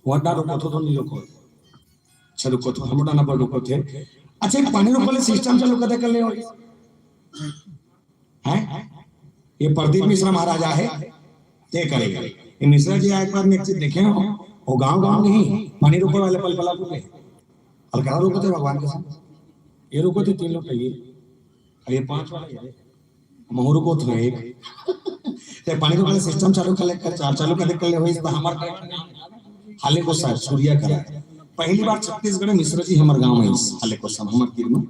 वड्डा रोको थो, तो नहीं रोको। अच्छा, रोको थो, हम वड्डा नंबर रोको थे। अच्छा, ये पानी रोको वाले सिस्टम चालू कदे कर ले हो? हैं? ये प्रदीप मिश्रा महाराज आहे, ते करेगा। ये मिश्रा जी आए के बाद में एक चीज देखे हो, वो गांव गांव नहीं, पानी रोकवे वाले पल पला को गए। अलकरा रोको थे भगवान के साथ, ये रोको थे तीन लोग, ये, ये पांच वाला ये, महू रोको थे एक। ते पानी रोकवे वाले सिस्टम चालू कर ले, कर, चालू कर दे कर ले होई, तो हमार हाले को साहब सूर्या करा। पहली बार छत्तीसगढ़ में मिश्रा जी हमार गांव में इस हाले को सब हमार तीर में।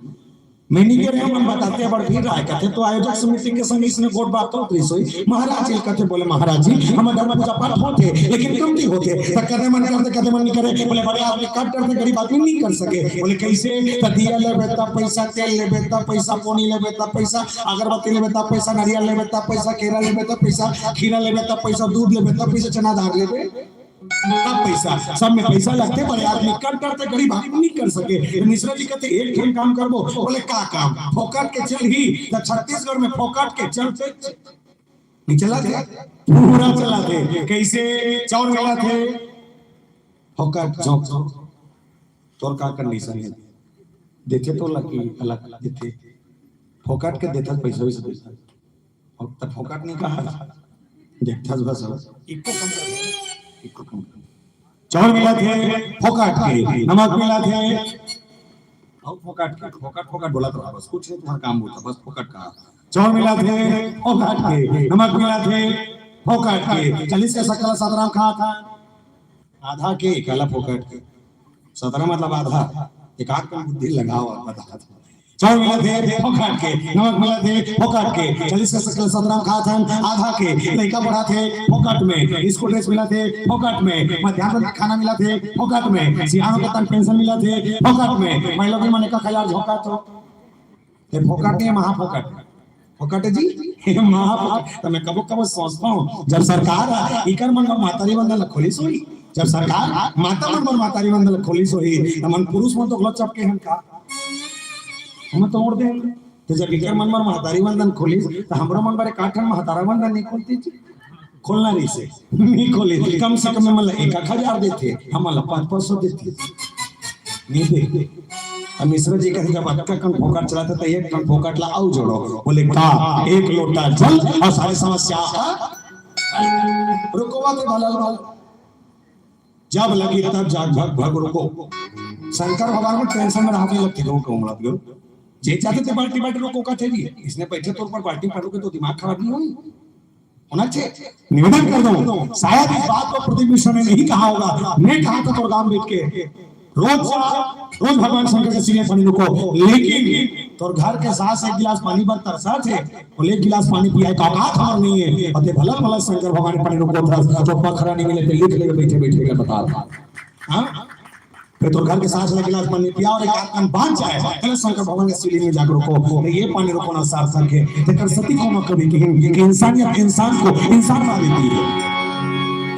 मैं नहीं कह रहे, हम बताते हैं, बड़ भीड़ आए कहते, तो आयोजक समिति के संग इसने गोठ बात तो उतरी सोई। महाराज जी कहते, बोले, महाराज जी, हम अगर पूजा पाठ होते, लेकिन कमती होते, तो कदे मन करते, कदे मन नहीं करे। बोले, बड़े आदमी कट डरते, गरीब आदमी नहीं कर सके। बोले, कैसे? तो दिया लेबे तब पैसा, तेल लेबे तब पैसा, पोनी लेबे तब पैसा, अगरबत्ती लेबे तब पैसा, नारियल लेबे तब पैसा, केरा लेबे तब पैसा, खीरा लेबे तब पैसा, दूध लेबे तब पैसा, चना दाल लेबे तब पैसा, सब में पैसा लगते, बड़े आदमी कट डरते, गरीब आदमी नहीं कर सके। तो मिश्रा जी कहते, एक ठन काम करबो। बोले, का काम? फोकट के चल ही, जब छत्तीसगढ़ में फोकट के चलते नहीं चला थे, पूरा चला थे। कैसे? चाउर मिला थे, फोकट झोंक, तोर का कंडीशन है? देथे तो लकी अलग देथे, फोकट के देथस पैसा भी से पैसा। और तब फोकट नहीं कहा, देखथस बस हो। इको कम कर, इको कम कर। चाउर मिला थे फोकट के, नमक मिला थे, और फोकट के, फोकट, फोकट बोला तो बस, कुछ नहीं तुम्हारा काम होता, बस फोकट का। चाउर मिला थे फोकट के, नमक मिला थे फोकट के, चालीस के शक्कर ला सतराम खा था, आधा के काला फोकट के, सतरा मतलब आधा, एक आध कन बुद्धि लगाओ, बता। चाउर मिला थे फोकट के, नमक मिला थे फोकट के, चालीस के शक्कर ला सतराम खा था, आधा के, लइका पढ़ा थे फोकट में, स्कूल ड्रेस मिला थे फोकट में, मध्यान्ह खाना मिला थे फोकट में, सियान के तन पेंशन मिला थे फोकट में, मैं लोग मन का खयाल झोंका तो ते फोकट नहीं, महा फोकट। फोकट जी, हे महा फोकट। तो मैं कबो कबो सोचता हूँ, जब सरकार इकर मन बर महतारी वंदन ला खोलिस होही, जब सरकार माता मन बर महतारी वंदन ला खोलिस होही, तो मन पुरुष मन तो घलो चपके हन का? हम तो ओढ़ दे। तो जब इकर मन बर महतारी वंदन खोलिस, तो हमरो मन बर एक आठ ठन महतारा वंदन नहीं खोलती जी? खोलना रहिसे, नहीं खोले। कम से कम हमन ला एक आध हजार देथे, हमन ला पाँच पाँच सौ देथे, नहीं दे। अब मिश्रा जी कहे, जब अतका कन फोकट चलाथे, तो एक कन फोकट ला अउ जोड़ो। बोले, का एक लोटा जल और सारी समस्या का? रुकवा के भला भला। जब लगी तब जाग भग भग रुको। शंकर भगवान को टेंशन में रहते लगते, कहूँ कहूँ लग गयो। जे चाहते थे बाल्टी बाल्टी रुको का थे जी, इसने बैठे तौर पर बाल्टी पर रुके तो दिमाग खराब नहीं होई? होना चाहिए। निवेदन कर दो, शायद इस बात को प्रदीप मिश्रा ने नहीं कहा होगा, मैं कहा था प्रोग्राम बैठ के, रोज जा, रोज भगवान शंकर के सीने पानी रुको, लेकिन तोर घर के सास एक गिलास पानी बर तरसा थे, बोले, "एक गिलास पानी पिया है, का औकात हमर नहीं है।" अते भला भला शंकर भगवान पानी रुको था, तो पखरा नहीं मिले, तो लिख ले बैठे बैठे का बता। हाँ? फिर तोर घर के सास ला गिलास पानी पिया और एक आध कन बांच जाए, पहले शंकर भगवान के सीढ़ी में जाकर रुको, तो ये पानी रुको ना सार्थक है। तेकर सती को मैं कभी कहें कि इंसानियत इंसान को इंसान बना देती है।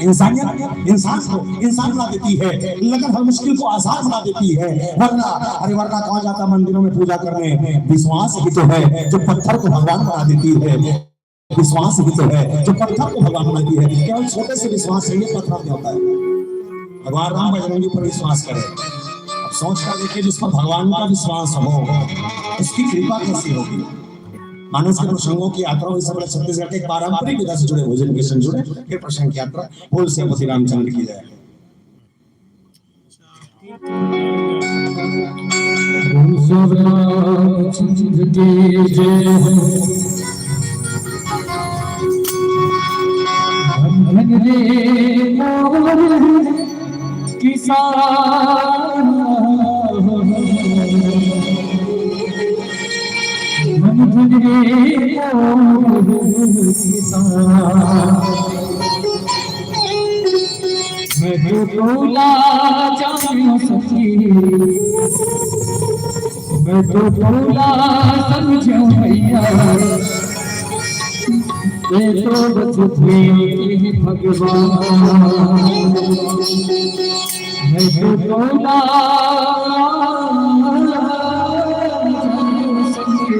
इंसानियत इंसान को इंसान बना देती है, लगन हर मुश्किल को आसान बना देती है। वरना, अरे वरना कौन जाता मंदिरों में पूजा करने? विश्वास ही तो है जो पत्थर को भगवान बना देती है। विश्वास ही तो है जो पत्थर को भगवान बनाती है। केवल छोटे से विश्वास से ये पत्थर क्या होता है। भगवान राम बजरंगी पर विश्वास करें। अब सोच कर देखिए, जिस पर भगवान का विश्वास हो, उसकी कृपा कैसी होगी। मानस के प्रसंगों की यात्रा हुई, सब छत्तीसगढ़ के पारंपरिक विधा से जुड़े भोजन के संग जुड़े। फिर प्रसंग की यात्रा। बोल सियापति रामचंद्र की जय। बोल सब रामचंद्र की जय हो। धन धन रे मोर किसान, धन धन रे मोर किसान। मैं तो तोला जानो सखी, मैं तो तोला समझो भैया, मैं तो बस भेंट ही भगवान। मैं तो तोला जानो सखी,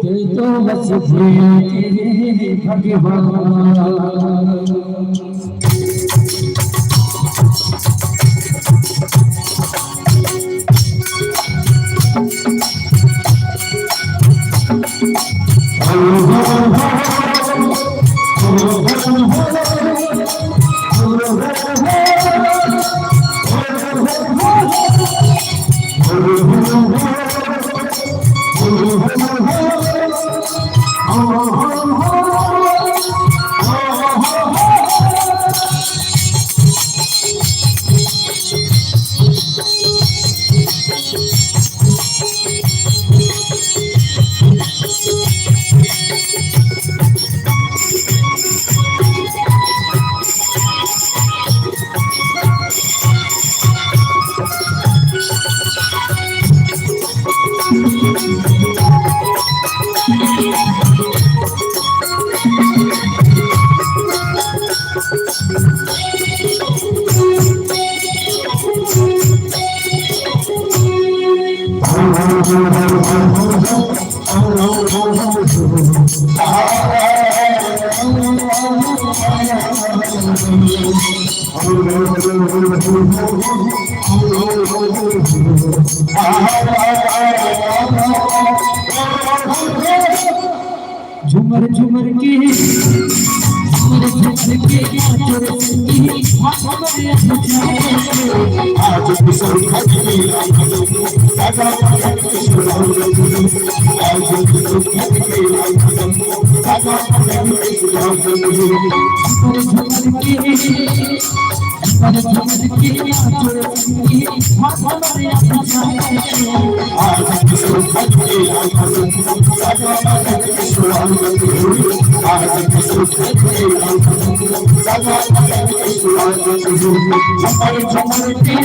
तू तो बस भेंट ही भगवान। झुमर झुमर के, झुमर झुमर के, आज हमरे आज किशोर भक्ति, आज किशोर भक्ति, आज झुमर झुमर के,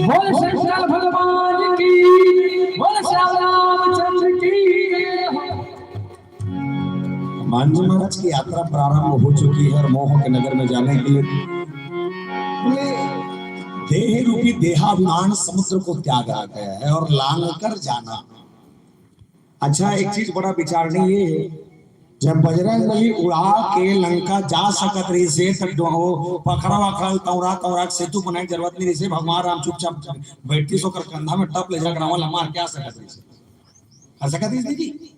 बोल शंकर भगवान की, बोल श्याम रामचंद्र की। हनुमान जी महाराज की यात्रा प्रारंभ हो चुकी है और मोह के नगर में जाने के लिए बोले, देह रूपी देहाभिमान समुद्र को त्याग आ गया है और लांग कर जाना। अच्छा, एक चीज बड़ा विचारणीय ये है, जब बजरंग बली उड़ा के लंका जा सकत रहिस हे, तब डो-, वो पखरा वखरा तौरा तौरा के सेतु बनाए के जरूरत नहीं रहिस हे। भगवान राम चुपचाप बैठती सो कर कंधा में टप ले जाकर रावण ला मार के आ सकत रहिस हे। आ सकत रहिस दीदी?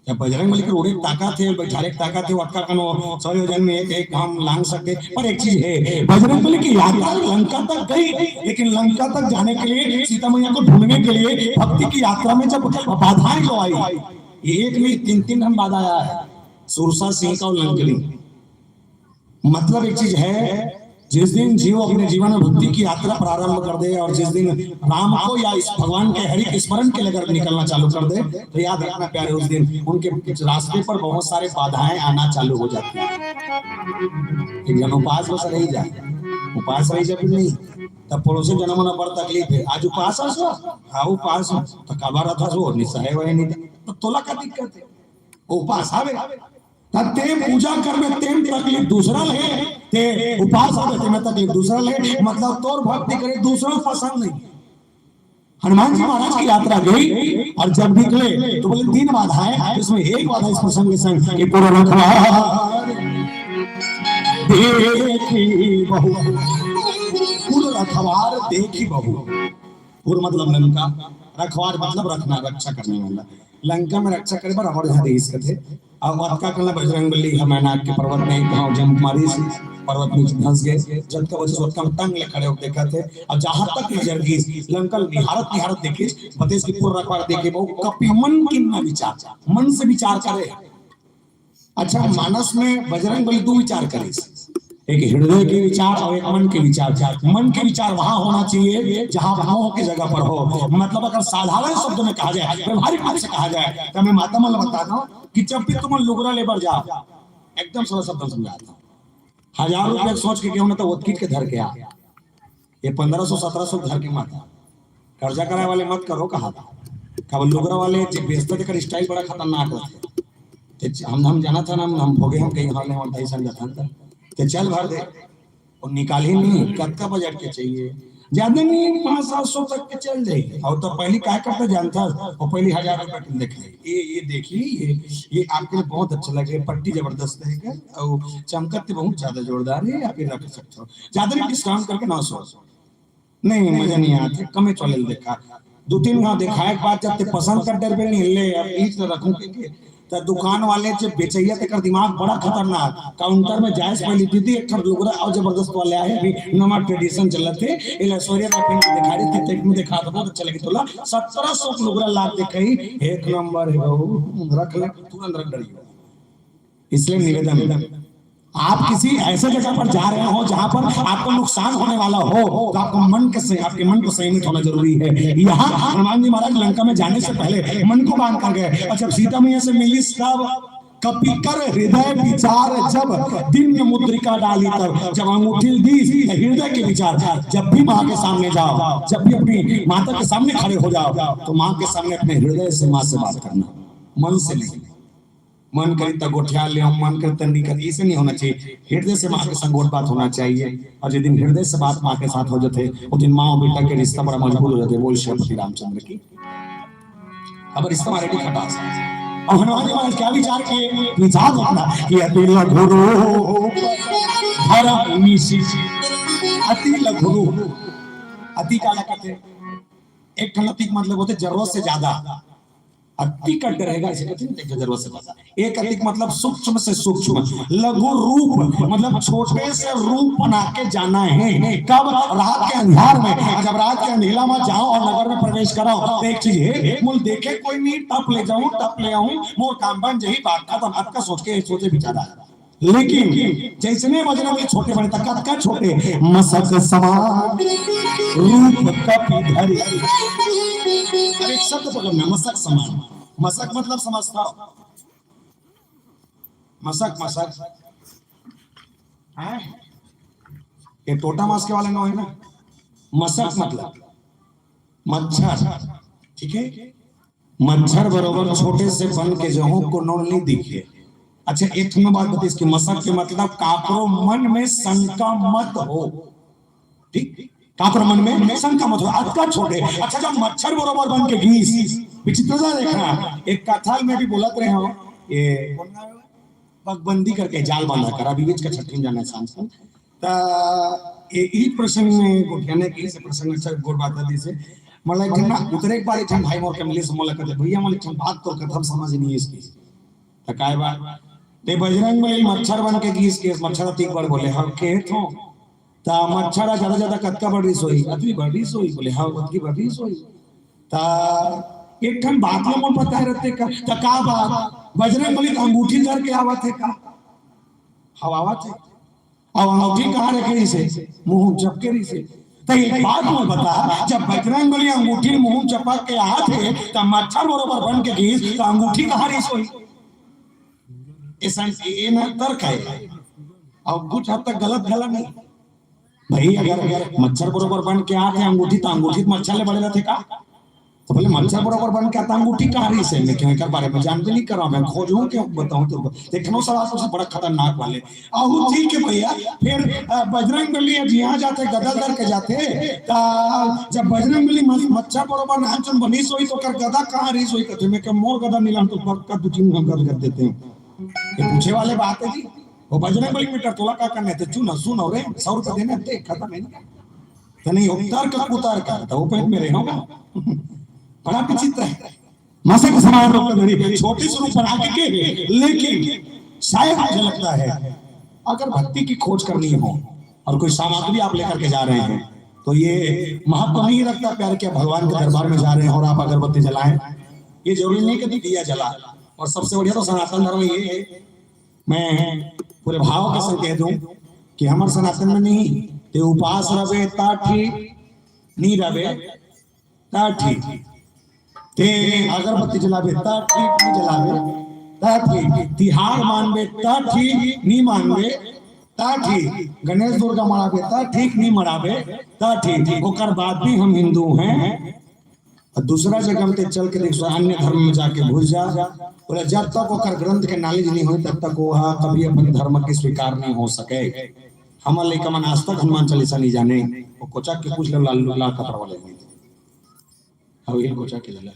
जब बजरंग बली के उड़े के ताकत हे, बैठाले के ताकत हे, वो अतका कन वो सौ योजन में एक, एक हम लांग सकते। पर एक चीज है, बजरंग बली की यात्रा लंका तक गई, लेकिन लंका तक जाने के लिए, सीता मैया को ढूंढने के लिए भक्ति की यात्रा में जब बाधाएं जो आई, ये एक नहीं, तीन, तीन हम बाधा आया है, सुरसा, सिंह का और लंकनी। मतलब एक चीज है, जिस दिन जीव अपने जीवन में भक्ति की यात्रा प्रारंभ कर दे और जिस दिन राम को या इस भगवान के हरि के स्मरण के लिए अगर निकलना चालू कर दे, तो याद रखना प्यारे, उस दिन उनके रास्ते पर बहुत सारे बाधाएं आना चालू हो जाती हैं। एक जन उपास बस रही जाए, उपास रही जब नहीं, तब पड़ोसी जन मन बड़ तकलीफ है, आज उपास हस? हाँ, उपास हस। तो काबर रहत हस? निसहाय वही नहीं, तो तोला का दिक्कत है? वो उपास आवे। त ते पूजा करबे, तेम तकलीफ दूसरा ले, ते उपास आवे, तेम तकलीफ दूसरा ले। मतलब तोर भक्ति करे दूसरा पसंद नहीं। हनुमान जी महाराज की यात्रा गई और जब निकले तो बोले, तीन बाधाएं, इसमें एक बाधा इस प्रसंग के संग कि पुर रखवार देखी बहु, पुर रखवार देखी बहु। पुर मतलब लंका, रखवार मतलब रखना, रक्षा करने वाला। लंका में रक्षा करे बर रावण यहाँ देश कथे। अब अतका कन ला बजरंग बली ह मैनाक के पर्वत में एक घाव जंप मारिस, पर्वत में धंस गए। जतका बचे ओतका में टंग ले खड़े होके देखत हे। अब जहाँ तक नजर गिस, लंका ल निहारत निहारत देखिस, बतेस कि पुर रखवार देखे बहु, कपि मन कीन्हा विचार, मन से विचार करे। अच्छा, मानस में बजरंग बली दू विचार करिस, एक हृदय के विचार और एक मन के विचार। मन के विचार वहां होना चाहिए जहां मोह की जगह पर हो। मतलब अगर साधारण शब्द में कहा जाए, व्यवहारिक रूप से कहा जाए, तो मैं माता मन ला बता दूं कि जब भी तुम लुगरा लेबर जाओ, एकदम सरल शब्द में समझाता हूँ, हजार रुपया सोच के गेहूं ना तो ओतकीट के धर के आ, ये पन्द्रह सौ सत्रह सौ घर के माता। कर्जा कराए वाले मत करो कहा था। कब लुगरा वाले जे बेचते तेकर स्टाइल बड़ा खतरनाक होते। ते हम, हम जाना था ना, हम, हम भोगे, हम कहीं हाल नहीं होता, ऐसा जाता था। तो चल भर दे। और निकाल ही नहीं, कतका बजट के चाहिए? ज्यादा नहीं, पाँच सात सौ तक के चल जाए। और तो पहली काय करता जानता, और पहली हजार रुपए के देखे, ये ये देखिए, ये ये आपके लिए बहुत अच्छा लगे, पट्टी जबरदस्त है, और चमकत बहुत ज्यादा जोरदार है, आप ये रख सकते हो। ज्यादा नहीं, डिस्काउंट करके नौ सौ। नहीं, मजा नहीं आते, कमे चले देखा, दो तीन गांव देखा, एक बात जब ते पसंद कर डर नहीं ले, अब ईट तो रखूं के, के? तो दुकान वाले जो बेचैया, तेकर दिमाग बड़ा खतरनाक। काउंटर में जाए से पहले दीदी एक ठन लुगरा और जबरदस्त वाले आए, अभी नवा ट्रेडिशन चलत है, इला सोरिया का पिन दिखा रही थी, तेक में दिखा दो, बहुत अच्छा लगे तोला। सत्रह सौ के लुगरा लाग दे कही, एक नंबर है बाबू, रख ले, तुरंत रख डरियो। इसलिए निवेदन, आप किसी ऐसे जगह पर जा रहे हो जहां पर आपको नुकसान होने वाला हो, तो आपको मन के से, आपके मन को संयमित होना जरूरी है। यहाँ हनुमान जी महाराज लंका में जाने से पहले मन को बांध कर गए, और जब सीता मैया से मिली तब कपि कर हृदय विचार जब, दीन मुद्रिका डाली तब, जब अंगूठी दी तो हृदय के विचार। जब भी माँ के सामने जाओ, जब भी अपनी माता के सामने खड़े हो जाओ, तो माँ के सामने अपने हृदय से माँ से बात करना, मन से नहीं। मन करी त गोठिया ले, मन करी त नहीं करी, इसे नहीं होना चाहिए। हृदय से माँ के संग गोठ बात होना चाहिए। और जिस दिन हृदय से बात माँ के साथ हो जाते, उस दिन माँ और बेटा के रिश्ता बड़ा मजबूत हो जाते। बोल श्रीपति रामचंद्र की। अब रिश्ता हमारे भी खटास। अब हनुमान जी महाराज क्या विचार किए? विचार अपना कि अति लघु रूप धरम निशि। अति लघु रूप, अति का लगते, एक ठन अति के मतलब होते जरूरत से ज्यादा। अति कट रहेगा, इसे कहते हैं, देखो, जरूरत से ज्यादा। एक अति मतलब सूक्ष्म से सूक्ष्म, लघु रूप मतलब छोटे से रूप बना के जाना है। कब? रात के अंधार में। और जब रात के अंधेला में जाओ और नगर में प्रवेश कराओ, तो एक चीज है, मूल देखे कोई नहीं, टप ले जाऊं, टप ले आऊं, मोर काम बन जही, बात खत्म। अतका सोच के, सोचे विचारा। लेकिन जैसने बजरंग बली छोटे बने, तक कतका छोटे, मसक समान रूप कपि धरे। अब एक शब्द पकड़ना, मसक समान। मसक मतलब समझता हो? मसक, मसक, हैं? ये टोटा मास के वाले ना है ना? मसक मतलब मच्छर, ठीक है? मच्छर बरोबर छोटे से बन के जहूं कोनो नहीं दिखे। अच्छा, एक ठन बात बताइस कि मसक के मतलब काकरो मन में शंका मत हो, ठीक? काकरो मन में शंका मत हो, अतका छोटे। अच्छा, जब मच्छर बरोबर बन के गीस, विचित्रता देखना, एक कथा में भी बोलत रहे हो, ये पगबंदी करके जाल बांधा कर, अभी बीच का छठवीं जाना है सांस को। त ए-, ई प्रसंग में गोठियाने के, इस प्रसंग में अच्छा गोठ बात है, जैसे मतलब एक ठन ना, उतरे एक बार एक ठन भाई मोर के मिले से मोला कहते, "भैया, मोला एक ठन बात तोर कथा में समझ नहीं है इसकी।" त काय बात? ते बजरंग बली मच्छर बन के गीस के, मच्छर अति बड़ बोले, "हाँ, के थो?" त मच्छर ज्यादा ज्यादा कतका बड़ी सोई? "अतकी बड़ी सोई।" बोले, "हाँ, अतकी बड़ी सोई।" त एक ठन बात ल मोर पता है रहते का? त का बात? बजरंग बली त अंगूठी धर के आवत है का? हव आवत है। अब अंगूठी कहाँ रखे रहिसे? मुंह चपके रहिसे। त एक बात मोर बता, जब बजरंग बली अंगूठी मुंह चपक के आत हे, त मच्छर बरोबर बन के गीस, त अंगूठी कहाँ रहिस होही? ऐसा, ये ना तर्क है। अब कुछ हद तक गलत, गलत नहीं। भाई, अगर, अगर मच्छर बरोबर बन के आत हे अंगूठी, त अंगूठी त मच्छर ले बड़े रहते का? त बोले, "मच्छर बरोबर बन के आत हे अंगूठी कहाँ रहिसे?" मैं कहेंव, "एकर बारे में जानबे नहीं करंव, मैं खोजहूँ के बताहूँ तो।" देखनो सवाल तो बड़ा खतरनाक वाले। आहू ठीक है भैया, फिर, अ, बजरंग बली जिहाँ जाथे, गदा धर के जाथे, त जब बजरंग बली मस-, मच्छर बरोबर नानचुन बनिस होही, त ओकर गदा कहाँ रहिस होही कथे, मैं कहेंव, "मोर गदा नहीं लान तो पक्का दू तीन गदा कर देते हैं।" ये पूछे वाले बात है जी। वो बजरंग बली मीटर तोला का करने थे, चुन, सुन और रे, सौ रुपये देने थे, खत्म है ना। तो नहीं, वो तर्क कुतर्क है, तो वो पेट में रहे होगा। बड़ा विचित्र है। मसक समान रूप धरी, छोटे से रूप बना के, के, लेकिन शायद मुझे लगता है, अगर भक्ति की खोज करनी हो और कोई सामग्री आप लेकर के जा रहे हैं, तो ये महत्व नहीं रखता, प्यारे, कि आप भगवान के दरबार में जा रहे हैं और आप अगरबत्ती जलाएं। ये जरूरी नहीं कि दिया जला। और सबसे बढ़िया तो सनातन धर्म ये है, मैं पूरे भाव के संग कह दूं कि हमर सनातन में नहीं, ते उपास रबे ता ठीक, नहीं रबे ता ठीक, ते अगरबत्ती जलाबे ता ठीक, नहीं जलाबे ता ठीक, तिहार मानबे ता ठीक, नहीं मानबे ता ठीक, गणेश दुर्गा मनाबे ता ठीक, नहीं मनाबे ता ठीक, ओकर बाद भी हम हिंदू हैं। अउ दूसरा जगह में ते चल के देख, अन्य धर्म में जाके घुस जा, बोले जब तक ओकर ग्रंथ के नॉलेज नहीं होई, तब तक वो कभी अपन धर्म के स्वीकार नहीं हो सके। हमर लइका मन आज तक हनुमान चालीसा नहीं जाने, वो कोचक के पूछ लो, लाल, लाल कपड़ा वाले नहीं। हाँ, ये कोचक के ले ला।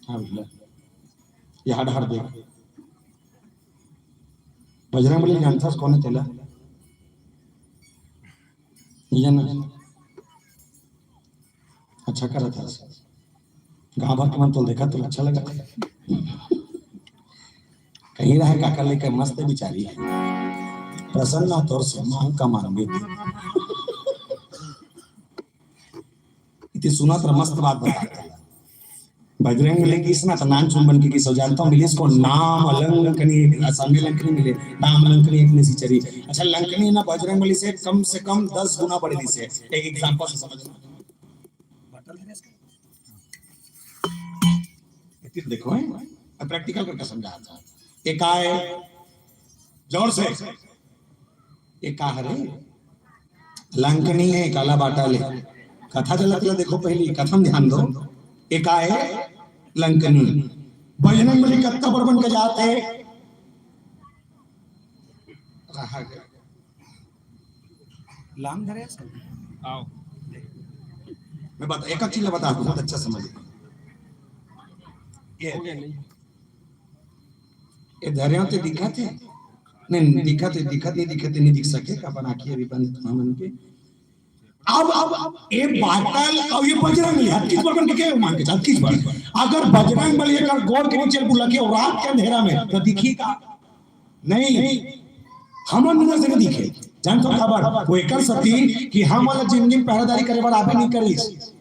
हाँ, ले ला। ये हट हट दे। बजरंग बली जानथस कौन है तेला? नहीं जाना। अच्छा करत हस। गांव भर के मन तो देखा तो अच्छा लगा। कहीं रहे काका लेके मस्त बिचारी है। प्रसन्ना तोर से मांग का मान भी दी। इति सुनत रह, मस्त बात बता। बजरंग बली गिस ना, त नानचुन बन के गिस। जानता हूँ, मिलिस को नाम लंकनी, असम में लंकनी मिले, नाम लंकनी एक निसिचरी। अच्छा, लंकनी ना बजरंग बली से कम से कम दस गुना बड़े दिसे। एक एग्जांपल से समझना। इति देखो, हैं? अब प्रैक्टिकल करके समझा था। एक आए, जोर से। ये का हरे? लंकनी है, काला बाटा ले। कथा चलत ला देखो पहली, कथा में ध्यान दो। ये का है? लंकनी। बजरंग बली कत्ता पर बन के जाते। रहा गया। लाम धरे असल। आओ। मैं बता, एक चीज बता दूं, बहुत अच्छा समझ। ये हो गया, नहीं। ये धरे होते दिखत है? नहीं, दिखत है, दिखत नहीं, दिखत नहीं, दिख सके, अपन आँखी अभी बंद, हाँ, मन के। अब, अब, अब ये बाटल, अब ये बजरंग बली, हर किस पर बन के क्या मान के, हर किस पर। अगर बजरंग बली अगर गोड़ के नीचे बुला के और रात के अंधेरा में, तो दिखी का? नहीं, हमर नजर से नहीं दिखे। जानत हो काबर? वो एकर सेती कि हमन ला जिंदगी में पहरेदारी करे बर आबे नहीं करिस।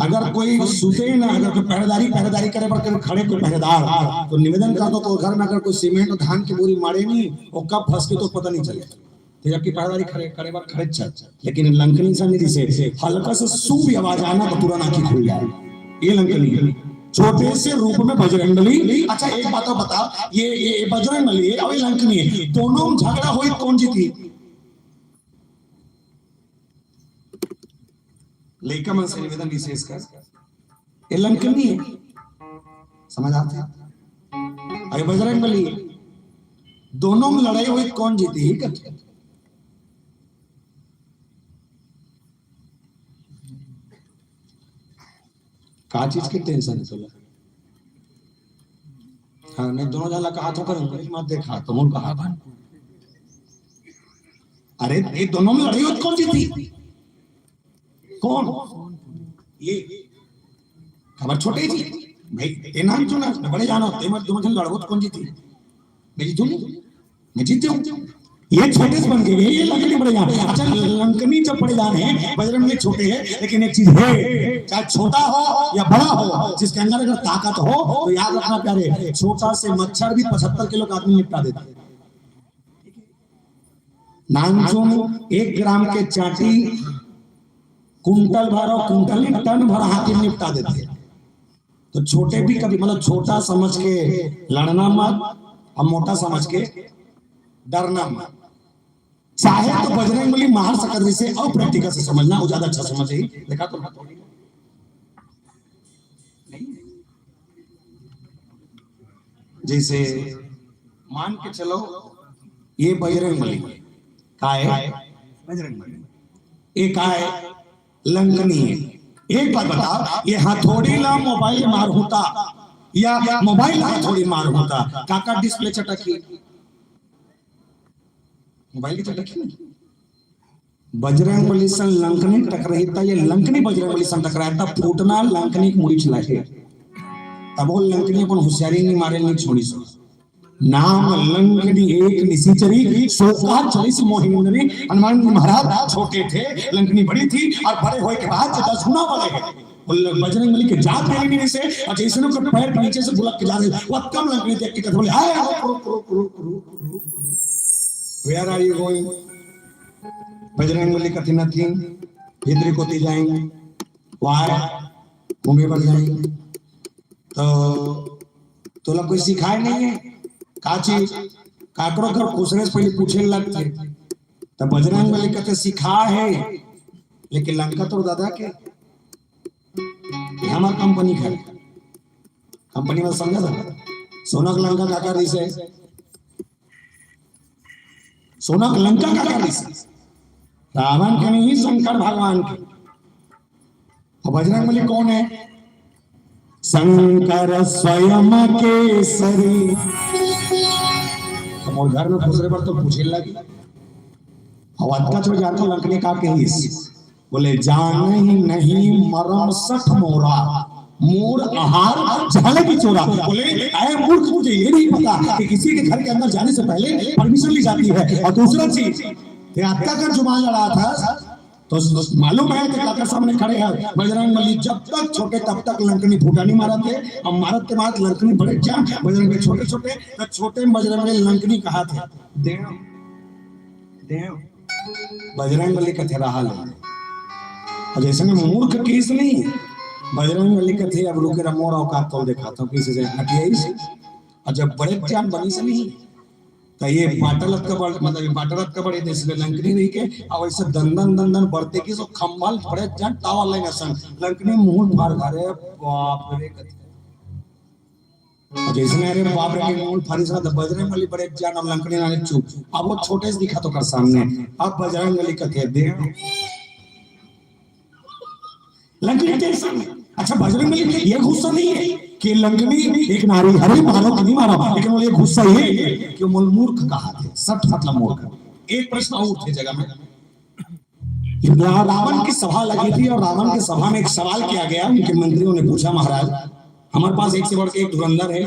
अगर कोई सुते ना, अगर कोई पहरेदारी, पहरेदारी करे बर कोई खड़े, कोई पहरेदार, तो निवेदन करता हूँ, तो घर में अगर कोई सीमेंट और धान की बोरी मारे नहीं, वो कब फंस के तो पता नहीं चले। तो जबकि पहरेदारी खड़े, करे बर खड़े चल, लेकिन लंकनी सा नहीं दिसे, हल्का सा सूप आवाज आना तो तुरंत आँखी खुल जाए। ये लंकनी छोटे से रूप में बजरंग बली। अच्छा, एक बात और बता, ये, ये, ये बजरंग बली है और ये लंकनी है, दोनों में झगड़ा होई, कौन जीती? लइका मन से निवेदन विशेष कर, ये लंकनी है, समझ आते हैं? अरे बजरंग बली, दोनों में लड़ाई हुई, कौन जीती? ही करते। का चीज के टेंशन है तोला? हाँ, नहीं, दोनों जन ला कहा तो करूँ, मत देखा, तो मन कहा था। अरे, ये दोनों में लड़ाई हुई, कौन जीती? कौन? ये खबर छोटे जी, भाई, ये नाम क्यों ना, बड़े जानो, ते मत, दोनों जन लड़बो तो कौन जीती? मैं जीतूं नहीं, मैं जीत जाऊं। ये छोटे से बन के गए, ये लंकनी बड़े जान। अच्छा, लंकनी जब बड़े जान है, बजरंग बली छोटे हैं, लेकिन एक चीज है, चाहे छोटा हो या बड़ा हो, जिसके अंदर अगर ताकत हो, तो याद रखना प्यारे, छोटा से मच्छर भी पचहत्तर किलो का आदमी निपटा देता है। नानचुन एक ग्राम के चांटी कुंटल भर और कुंटल नहीं, टन भर हाथी निपटा देते हैं। तो छोटे भी कभी, मतलब, छोटा समझ के लड़ना मत और मोटा समझ के डरना मत। चाहे तो बजरंग बली मार सकत रहिसे, और प्रैक्टिकल से समझना, वो ज्यादा अच्छा समझ ही। देखा तो जैसे मान के चलो, ये बजरंग बली का है, बजरंग बली, ये का है, लंकनी है। एक बात बताओ, ये हथौड़ी ला मोबाइल मार होता या मोबाइल ला हथौड़ी मार होता, काकर डिस्प्ले चटकी? मोबाइल की चटकी नहीं। बजरंग बली सन लंकनी टकराही त, ये लंकनी बजरंग बली सन टकराही त, फूटना लंकनी के मुड़ी चला है। तब वो लंकनी अपन होशियारी नहीं मारे, नहीं छोड़ी सो। नाम लंकनी एक निसिचरी, सो का चलिस मोहिंदरी। हनुमान जी महाराज छोटे थे, लंकनी बड़ी थी, और बड़े होए के बाद जो दस गुना बड़े हैं, वो ल-, बजरंग बली के जात के नहीं से, और जैसे उनके पैर के नीचे से बुलक के जा रहे, वो कम लंकनी देख के कहते बोले, "हाय, रुक, रुक, रुक।" Where are you going? Bajrang Bali कथी नथिन, भीतरी कोती जाएंगे, वाह, घूमे पर जाएंगे। तो तोला कोई सिखाए नहीं है, का चीज? काकरो घर खुसरे से पहले पूछे लगते। तो बजरंग बली कहते, "सिखा है, लेकिन लंका तो दादा के।" हमार कंपनी घर, कंपनी में समझा था, सोना के लंका का कर रही से, सोना के लंका का कर रही से, रावण के नहीं, शंकर भगवान के। और बजरंग बली कौन है? शंकर स्वयं केसरी। तो मोर घर में घुसरे पर तो पूछे लगी, और अतका जो जानता लंकनी का कहिस, बोले, "जान ही नहीं मरम सठ मोरा, मोर आहार झाले की चोरा।" बोले, "अरे मूर्ख, तुझे ये नहीं पता कि किसी के घर के अंदर जाने से पहले परमिशन ली जाती है? और दूसरा चीज, ते अतका कर जुबान लड़ा था, तो मालूम है कि काकर सामने खड़े हैं बजरंग बली, जब तक छोटे तब तक लंकनी फूटा नहीं मारत है, और मारत के बाद लंकनी बड़े जान बजरंग के छोटे छोटे, तो छोटे बजरंग के लंकनी कहा थे, देव, देव।" बजरंग बली कथे रहा ले। और जैसे में मूर्ख केस नहीं, बजरंग बली कथे, "अब रुके रहा, मोर औकात तो दिखाता हूँ किसी से हटियाई से।" और जब बड़े जान बनी से नहीं, तो ये पाटलत का बड़, मतलब ये पाटलत का बड़े देश में लंकनी रही के, और वैसे दंदन दंदन बढ़ते की सो खंभाल फड़े जान टावर लाइन असन लंकनी मुंह फाड़ खा रहे, बाप रे कथे। और जैसे में अरे बाप रे के मुंह फाड़ी सा तो बजरंग बली बड़े जान और लंकनी नाने चुप। अब वो छोटे से दिखा तो कर सामने, अब बजरंग बली कथे, "दे।" लंकनी टेंशन में। अच्छा, बजरंग बली ये गुस्सा नहीं है कि लंकनी एक नारी, अरे मारो कि नहीं मारो, लेकिन वो ये गुस्सा ये है कि वो मूर्ख कहा थे, सठ मतलब मूर्ख। एक प्रश्न और थे जगह में, रावण की सभा लगी थी और रावण की सभा में एक सवाल किया गया, उनके मंत्रियों ने पूछा, "महाराज, हमारे पास एक से बढ़ के एक धुरंधर है,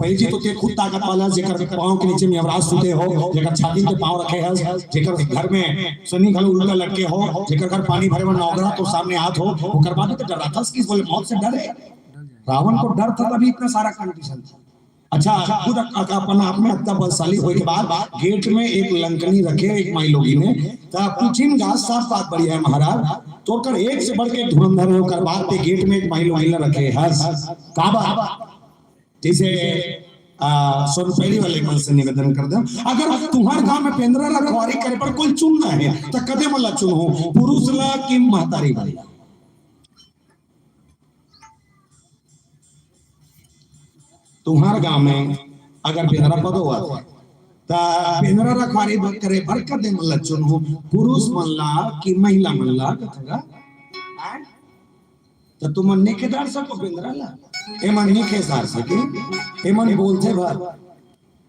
पहली चीज तो ते खुद ताकत वाला, जेकर पाँव के नीचे में यमराज सूते हो, जेकर छाती पे पाँव रखे है, जेकर घर में शनि घलो उल्टा लटके हो, जेकर घर पानी भरे में नौगरा तो सामने आत हो, ओकर बाद तो डराथस किस, बोले मौत से डर है।" रावण को डर था तभी इतना सारा कंडीशन था। अच्छा, खुद अक-, अक-, अपन आप में अतना बलशाली होए के बाद गेट में एक लंकनी रखे, एक माई लोगिन, त पूछिन गा, "सब बात बढ़िया है महाराज, तोर कर एक से बढ़ के धुरंधर है, ओकर बाद ते गेट में एक माई लोगिन रखे हस, काबर?" जैसे, आ, सोनपैरी वाले मन से निवेदन कर दे, अगर तुम्हार गांव में पेंदरा रखवारी करे पर कोई चुनना है, त कते मन ला चुनहू, पुरुष ला कि महतारी मन ला? तुम्हार गांव में अगर पेंदरा पदो हुआ था, त पेंदरा रखवारी ब-, करे बर कते मन ला चुनहू, पुरुष मन ला कि महिला मन ला? कथगा, त तुमन नइ खेदार सको पेंदरा ला, एमन नइ खेदार सके, एमन बोलथे भर।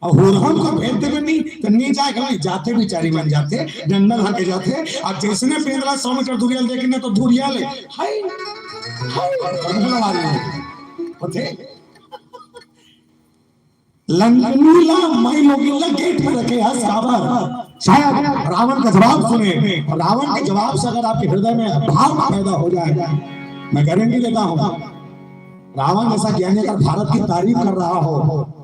अउ हुरहन को भेज देबे नहीं, त नइ जाए, कहला, जाथे बिचारी मन जाथे, डंडा धर के जाथे। अब जैसने पेंदरा सौ मीटर दूरिया ले देखे ना, तो दूरिया ले, हाय, हाय, करके बुला मारी होथे। लंकनी ला, माई लोगिन ला गेट में रखे हस काबर? शायद रावण का जवाब सुने, और रावण के जवाब से अगर आपके हृदय में भाव पैदा हो जाए, मैं गारंटी देता हूँ, रावण जैसा ज्ञानी अगर भारत की तारीफ कर रहा हो,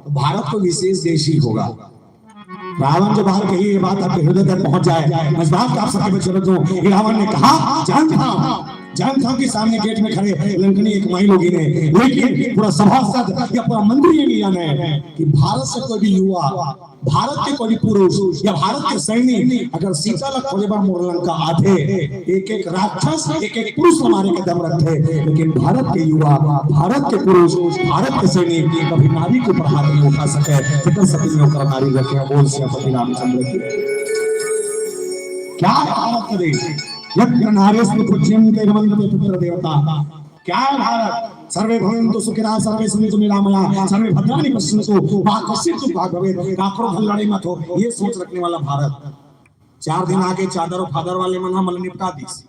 तो भारत को विशेष देश ही होगा। रावण जो बात कही, ये बात आपके हृदय तक पहुंच जाए। मैं इस बात का आप सबके बीच रख दूं कि रावण ने कहा, "जानता हूं, जानता हूं कि सामने गेट में खड़े लंकनी एक माई लोगिन है, लेकिन पूरा सभासद या पूरा मंत्री ये नहीं जाने कि भारत से कोई भी युवा, भारत के कोई भी पुरुष या भारत के सैनिक अगर सीता ला खोजे बर मोर लंका आथे, एक एक राक्षस, एक एक पुरुष ला मारे के दम रखथे, लेकिन भारत के युवा, भारत के पुरुष, भारत के सैनिक कभी नारी के ऊपर हाथ नहीं उठा सके।" कितना सती में ओकर नारी रखे, बोल सियापति रामचंद्र की। क्या है भारत का देश? यत्र नार्यस्तु पूज्यंते रमंते तत्र देवता। क्या है भारत? सर्वे भवन्तु सुखिनः, सर्वे सन्तु निरामया, सर्वे भद्राणि पश्यन्तु, मा कश्चित् दुःखभाग् भवेत्। काकरो घर लड़ाई मत हो, ये सोच रखने वाला भारत। चार दिन आगे चादर और फादर वाले मन हमला निपटा दीस।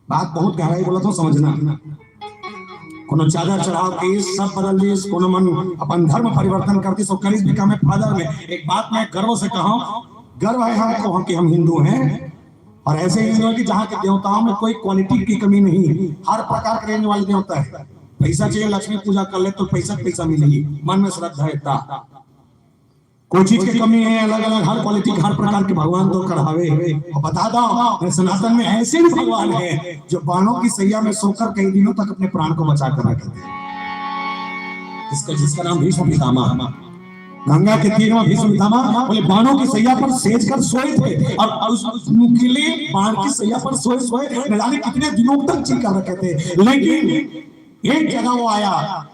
बात बहुत गहराई बोला तो समझना। कोनो चादर चढ़ाव के सब बदल दीस, कोनो मन अपन धर्म परिवर्तन कर दीस, और करीस भी कम है फादर में। एक बात मैं गर्व से कहा हूँ, गर्व है हमको हम कि हम हिंदू हैं, और ऐसे हिंदू हैं कि जहाँ के देवताओं में कोई क्वालिटी की कमी नहीं, हर प्रकार के रेंज वाले देवता है। पैसा चाहिए, लक्ष्मी पूजा कर ले तो पैसा पैसा मिलेगी, मन में श्रद्धा है ता। कोई चीज की कमी है, अलग अलग हर क्वालिटी के हर प्रकार के भगवान तो कढ़ावे। और बता दो, मैं सनातन में ऐसे भी भगवान है जो बाणों की सैया में सोकर कई दिनों तक अपने प्राण को बचा कर रखे थे, जिसका जिसका नाम भीष्म पितामह। गंगा के तीर में भीष्म पितामह बोले बाणों की सैया पर सेज कर सोए थे, और उस, उस नुकीले बाण की सैया पर सोए सोए न जाने कितने दिनों तक जी कर रखे थे, लेकिन एक जगह वो आया,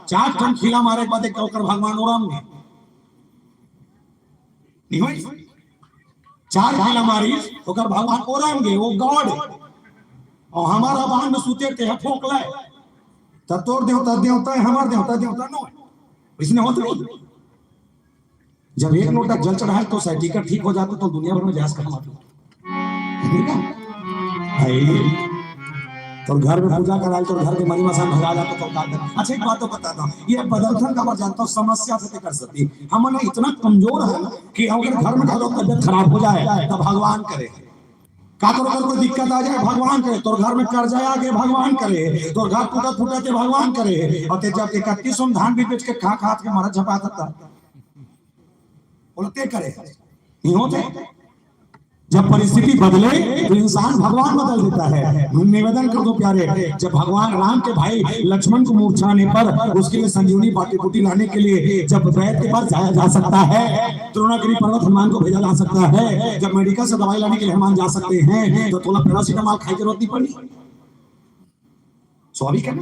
चार ठन खीला मारे के बाद एक ओकर भगवान ओरम गे। नहीं होइस? चार खीला मारिस, ओकर भगवान ओरम गे, वो गॉड। अउ हमर बांध में सुते ते ह फोकला। त तोर देवता देवता हे, हमर देवता देवता नो हे। अइसने होत नहीं। जब एक लोटा जल चढ़ाए तो सैटिका ठीक हो जाता, तो दुनिया भर में जास कहाँ मारता? ठीक है? भाई, तोर घर में पूजा कराए, तोर घर के मनी मसान भगा जाता, तो का कर? अच्छा, एक बात तो बता दो, ये बदलथन काबर जानता हूँ, समस्या से कर सकती। हमन इतना कमजोर है ना कि अगर घर में घरो तबियत खराब हो जाए, तो भगवान करे। का तोर घर कोई दिक्कत आ जाए, भगवान करे। तोर घर में कर्जा आ गए, भगवान करे। तोर घर टूटा फूटा ते, भगवान करे। अउ ते जब इकतीस सौ में धान भी बेच के खा, खा के मरत झपा सकता। बोलते करे। नहीं होते। जब परिस्थिति बदले, तो इंसान भगवान बदल देता है। निवेदन कर दो प्यारे, जब भगवान राम के भाई लक्ष्मण को मूर्छा आने पर उसके लिए संजीवनी बाटी बूटी लाने के लिए जब वैद्य के पास जाया जा सकता है, द्रोणागिरी पर्वत हनुमान को भेजा जा सकता है, जब मेडिकल से दवाई लाने के लिए हनुमान जा सकते हैं, तो तोला पैरासिटामोल खाए की जरूरत नहीं पड़ी। स्वाभाविक है ना?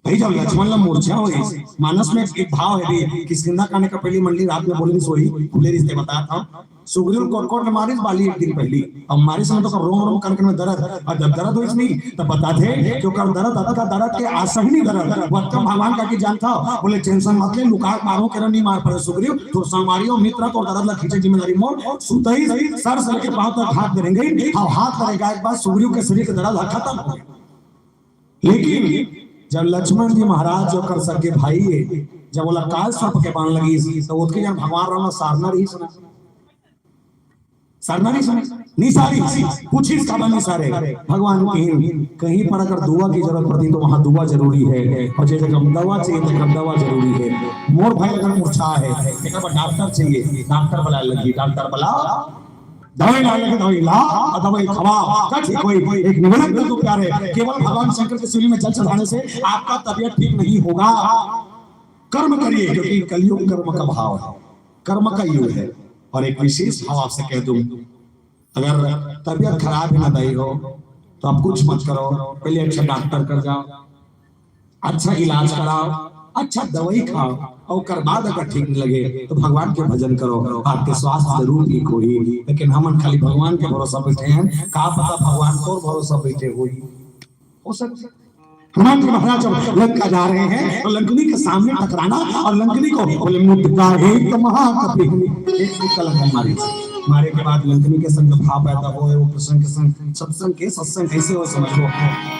भाई, जब लक्ष्मण ला मूर्छा होइस, मानस में एक भाव है भी, किष्किंधा कांड का पहली मंडली रात में बोले रहिस, वही खुले रिश्ते बताता हूँ। सुग्रीव कोटकोट में मारिस बाली एक दिन पहली, अब मारिस में तो ओकर रोम रोम कण कण में दर्द, और जब दर्द होइस नहीं, तब बताथे कि ओकर दर्द, अतका दर्द के असहनीय दर्द, वो अतका भगवान का कि जानता हो, बोले, "टेंशन मत ले, लुका के मारो, केरा नहीं मार पड़े सुग्रीव, तो संगवारी हो, मित्र, तो दर्द ला खींचे जिम्मेदारी मोर।" सुतइस, सर से लेके पाँव तक हाथ धरेंगे, और हाथ धरेगा एक बार सुग्रीव के शरीर के दर्द खत्म हो गया। लेकिन जब लक्ष्मण जी महाराज जो कर सके भाई है, जब बोला काल सर्प के बाण लगिस, तो ओतके जन भगवान राम ला सारना रहिस ना। सारना नहीं सुने, नहीं सारिस, पूछिस काबर नहीं सारे। भगवान कहीं, कहीं पर अगर दुआ की जरूरत पड़ती तो वहां दुआ जरूरी है, और जैसे हम दवा चाहिए तो हम दवा जरूरी है। मोर भाई अगर मूर्छा है, एक बार डॉक्टर चाहिए, डॉक्टर बुला लगी, डॉक्टर बुला, दवाई ला लगे, दवाई ला, और दवाई खवा, का ठीक होई। एक निवेदन कर दो प्यारे, केवल भगवान शंकर के शिवलिंग में जल चढ़ाने से आपका तबियत ठीक नहीं होगा। कर्म करिए, क्योंकि कलयुग कर्म का भाव है, कर्म का युग है। और एक विशेष भाव आपसे कह दूं, अगर तबियत खराब ही ना दाई हो, तो आप कुछ मत करो, पहले अच्छा डॉक्टर कर जाओ, अच्छा इलाज कराओ, अच्छा दवाई खाओ, और ओकर बाद अगर ठीक नहीं लगे, तो भगवान के भजन करो, आपके स्वास्थ्य जरूर ठीक होई। लेकिन हमन खाली भगवान के भरोसा बैठे हैं, का पता भगवान तोर भरोसा बैठे होई। हो सकता है। हनुमान जी महाराज जब लंका जा रहे हैं, तो लंकिनी के सामने टकराना और लंकिनी को बोले, "मुद्दा एक महाकपि।" एक, एक कलंक मारी। मारे के बाद लंकिनी के संग जो भाव पैदा हो, वो कृष्ण के संग, सत्संग के, सत्संग कैसे हो, समझ लो।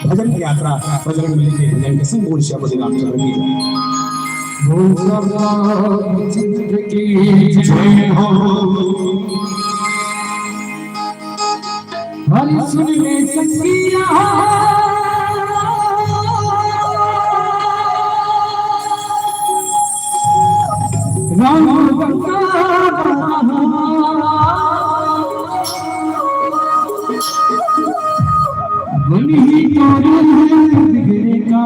भजन की यात्रा, बजरंग बली के भजन के संग, बोल श्याम बद्रीनाथ चंद्र की जय। बोल श्याम रामचंद्र की जय हो। हरि सुन ले सखिया, राम बता बनी तोरे बिगड़े का।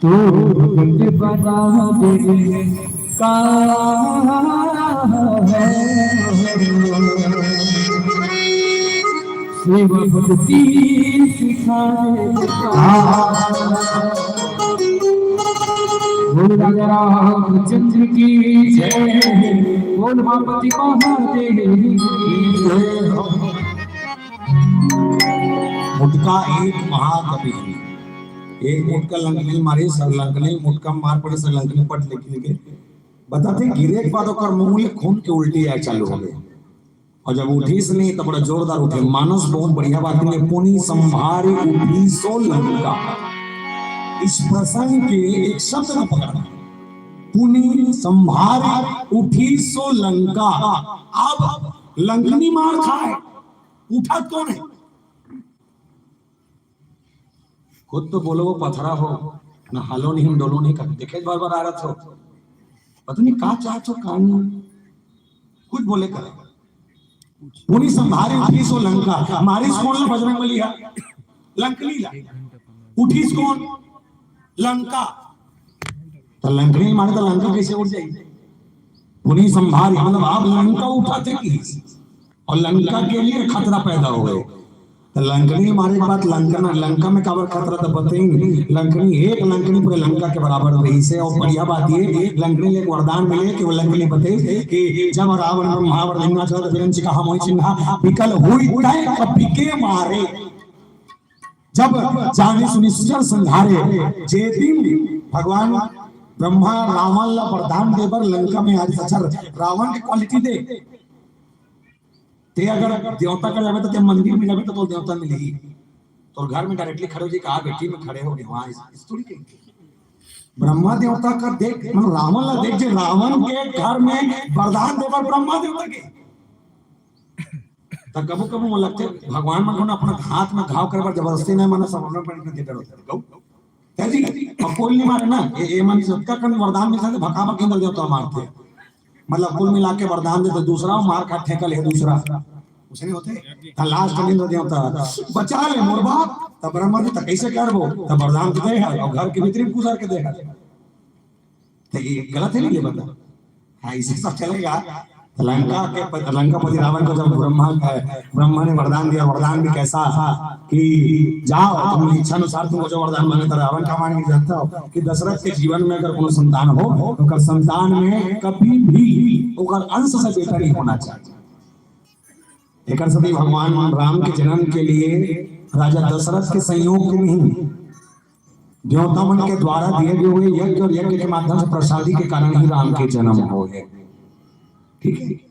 तो भगत बराबर का सेवा भक्ति सिखाए। बोल राजा रामचंद्र की जय, बोल उमापति महादेव की जय। मुटका एक महाकवि, एक मुटका लंकनी मारे, सब लंकनी मुटका मार पड़े, सब लंकनी पट लिख लिखे। बताते गिरे के बाद ओकर मुंह ले खून के उल्टी आए चालू हो गए। और जब उठीस नहीं, तब बड़ा जोरदार उठे। मानस बहुत बढ़िया बात है, पुनि संभारि उठीसो लंका। इस प्रसंग के एक शब्द को पकड़ना, पुनि संभारि उठीसो लंका। अब लंकनी मार खाए, उठत कौन है? खुद तो बोलो वो पथरा हो, ना हालो नहीं, डोलो नहीं, कर देखे बार बार आ रहा हो। पता नहीं का चाहत हो, का नहीं। कुछ बोले कर। पुनि संभारि उठीसो लंका, मारिस कौन ला? बजरंग बली है, लंकनी ला। उठीस कौन? लंका। तो लंकनी मारे तो लंका कैसे उठ जाएगी? पुनि संभारि, मतलब आप लंका उठाते की, और लंका के लिए खतरा पैदा हो गए। तो लंकनी मारे के बाद लंकना, लंका में काबर खतरा तो बताइन। लंकनी, एक लंकनी पूरे लंका के बराबर रहिसे। और बढ़िया बात ये, लंकनी ले एक वरदान मिले कि वो लंकनी बताइस कि जब रावण ब्रह्मा वर लिंगा चलत बिरंच कहा मोहि चिन्हा, बिकल हुई तय कपि के मारे। जब जाने सुनिश्चर संघारे, जे दिन भगवान ब्रह्मा रावण ला वरदान दे बर लंका में आए, अच्छा, रावण के क्वालिटी दे। ते अगर देवता कर जाबे तो ते मंदिर में जाबे तो तोर देवता मिलही। तोर घर में डायरेक्टली खड़े हो जाए, कहा बेटी में खड़े हो गए वहां, इस, इस थोड़ी कहीं। ब्रह्मा देवता का देख, मतलब रावण ला देख, जे रावण के घर में वरदान दे बर ब्रह्मा देवता के। त कभू कभू मोला लगथे भगवान मन कोनो अपन हाथ में घाव करे बर जबरदस्ती नहीं, मन समर्पण करने के डर होथे। गौ है जी, और कोई नहीं मारे ना, ये, ये मन सबका कन वरदान मिलता है, भका भक इंद्र देवता मारते। मतलब कुल मिला के वरदान देते, दूसरा मार का ठेका ले दूसरा, उसने होते। त लास्ट में इंद्र देवता बचा ले मोर बाप, तब ब्रह्मा जी त कैसे करबो, तब वरदान के दे है और घर के भीतर में घुसर के दे है। तो ये गलत है नहीं, ये बता। हाँ, इसी सब चलेगा। तो लंका के प-, लंकापति रावण को जब ब्रह्मा, अ, ब्रह्मा ने वरदान दिया, वरदान भी कैसा कि जाओ, तुम इच्छा अनुसार तुमको जो वरदान मांगे, तो रावण का मांग नहीं जानता हो कि दशरथ के जीवन में अगर कोनो संतान हो, तो ओकर संतान में कभी भी ओकर अंश से बेटा नहीं होना चाहिए। एकर सती भगवान राम के जन्म के लिए राजा दशरथ के संयोग के नहीं, देवता मन के द्वारा दिए गए हुए यज्ञ और यज्ञ के माध्यम से प्रसादी के कारण ही राम के जन्म हो गए। ठीक है,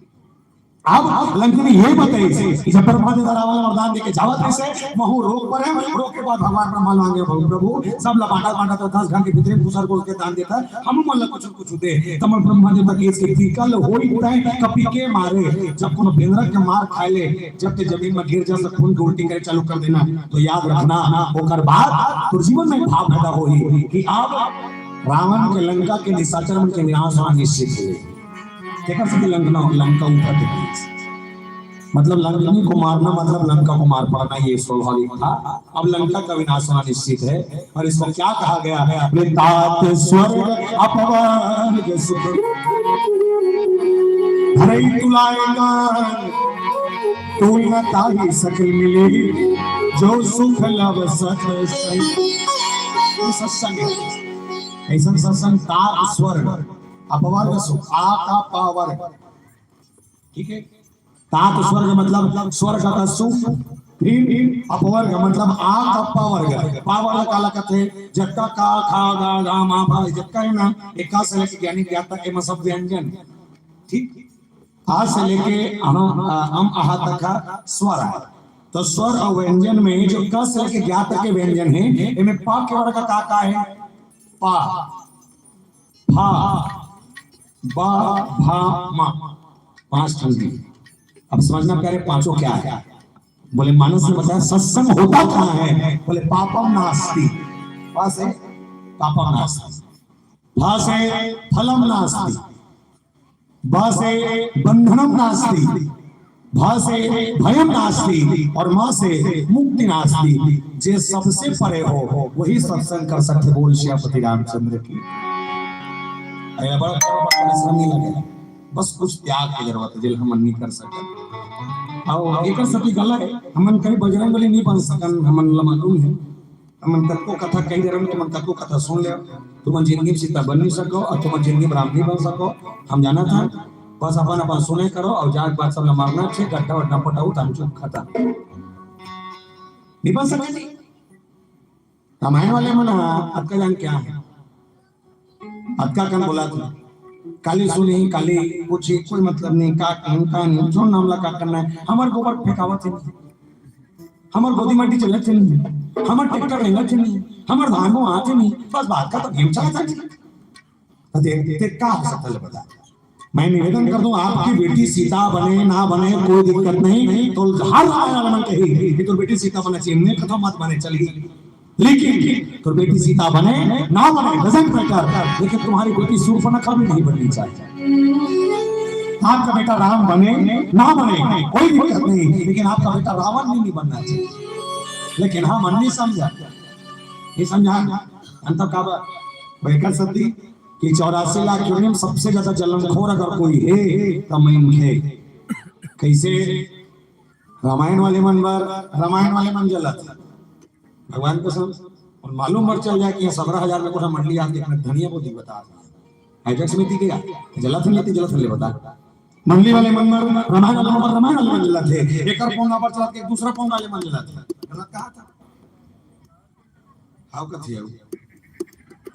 अब लंका में ये बताइए कि जब ब्रह्मा जी रावण वरदान देके जावत है से महू रोग पर है, रोग के बाद भगवान ब्रह्मा मांगे, "प्रभु, प्रभु, सब ला बांटा, बांटा तो दस घर के भीतर में घुसर घुस के दान देता है, हम मन ला कुछ, कुछ दे।" तमन ब्रह्मा जी तक इसके विकल होई तय कपि के मारे, जब कोनो बेंदरा के मार खाए ले, जब ते जमीन में गिर जा, सब खून के उल्टी करे चालू कर देना, तो याद रखना, ओकर बाद तोर जीवन में भाव पैदा होई कि अब रावण के लंका के निशाचर मन के विनाश होना निश्चित है। देखा सके लंका, लंका ऊपर के बीच। मतलब लंकिनी को मारना मतलब लंका को मार पड़ना, ये स्वाभाविक था। अब लंका का विनाश होना निश्चित है। और इसको क्या कहा गया? "वृत्तात् स्वर्ग अपवर्ग सुख, धरई तुलाए गान, तूल न ताहि सकल मिली, जो सुख लव सत सही।" ये सत्संग है। ऐसा सत्संग, तात स्वर्ग, अपवर्ग सुख, आ का पा वर्ग, ठीक है। तात स्वर्ग मतलब स्वर्ग का सुख, फिर अपवर्ग मतलब आ का पा वर्ग। पा वर्ग काला कथे? जतका का, खा, गा, गा, मा, भा, जतका है ना, एका से लेके ज्ञानी ज्ञाता, एमा सब व्यंजन, ठीक। आ से लेके अह, अ, अम, अहा तक का स्वर है। तो स्वर और व्यंजन में जो क से लेके ज्ञा तक के व्यंजन है, इनमें पा के वर्ग का का, का है? पा, फा, बा, भा, मा, पांच ठन है। अब समझना प्यारे, पांचों क्या है? बोले, मानस ने बताया, सत्संग होता कहाँ है? बोले, पापम नास्ति। पा से पापम नास्ति, भा से फलम नास्ति, बा से बंधनम नास्ति, भा से भयम नास्ति और मा से मुक्ति नास्ति। जे सबसे परे हो, वही सत्संग कर सकते। बोल सियापति रामचंद्र की। अरे, बड़ा, बड़ा, बड़ा परिश्रम नहीं लगे, बस कुछ त्याग की जरूरत है, जेल हमन नहीं कर सकते। और एकर सती गला है, हमन कभी बजरंग बली नहीं बन सकन, हमन ला मालूम है। हमन कतको कथा कही दे रहे, तुमन कतको कथा सुन ले, तुमन जिंदगी में सीता बन नहीं सको और तुमन जिंदगी में राम नहीं बन सको। हम जाना था, बस अपन अपन सुने करो और जात बात सब ला मारना छे, गड्ढा वड्ढा पटाऊ, ताम चुप, खत्म। नहीं बन सके जी। रामायण वाले मन ह अतका जान क्या है, अतका कन बोला था, काली सुनी, काली पूछी, कोई मतलब नहीं, का कहूं, का नहीं, छोड़ ना, हमला का करना है, हमर गोबर फेंकावत है, हमर गोदी माटी चलत है नहीं, हमर ट्रैक्टर रेंगत है नहीं, हमर धान बोआत है नहीं, बस बात का तो गेम चलत है। तो देखते का हो सकता है, बता। मैं निवेदन कर दूं, आपकी बेटी सीता बने ना बने, कोई दिक्कत नहीं, तो हर आने वाला मन कही कि तोर बेटी सीता बनना चाहिए, नहीं, कथा मत बने, चलिए। लेकिन तोर बेटी सीता बने ना बने, doesn't matter, लेकिन तुम्हारी बेटी सूर्पनखा भी नहीं बननी चाहिए। आपका बेटा राम बने ना बने, कोई दिक्कत नहीं, लेकिन आपका बेटा रावण भी नहीं बनना चाहिए। लेकिन हम नहीं समझा, नहीं समझा। अंत का बा-, बेकर सती कि चौरासी लाख योनि में सबसे ज्यादा जलनखोर अगर कोई है, तो मैं उनके। कैसे? रामायण वाले मन बर, रामायण वाले मन जलत। भगवान कसम, और मालूम मर चल जाए कि ये सत्रह हजार में कोठा मंडली आके अपने धनिया को दी बता दिया। हाईटेक समिति के आके जलत नहीं, जलत नहीं बता। मंडली वाले मन बर, रामायण वाले मन बर, रामायण वाले मन जलत है। एक और पोंगा पर चला के दूसरा पोंगा वाले मन जलत है। गलत कहा था। हाव कथी हव?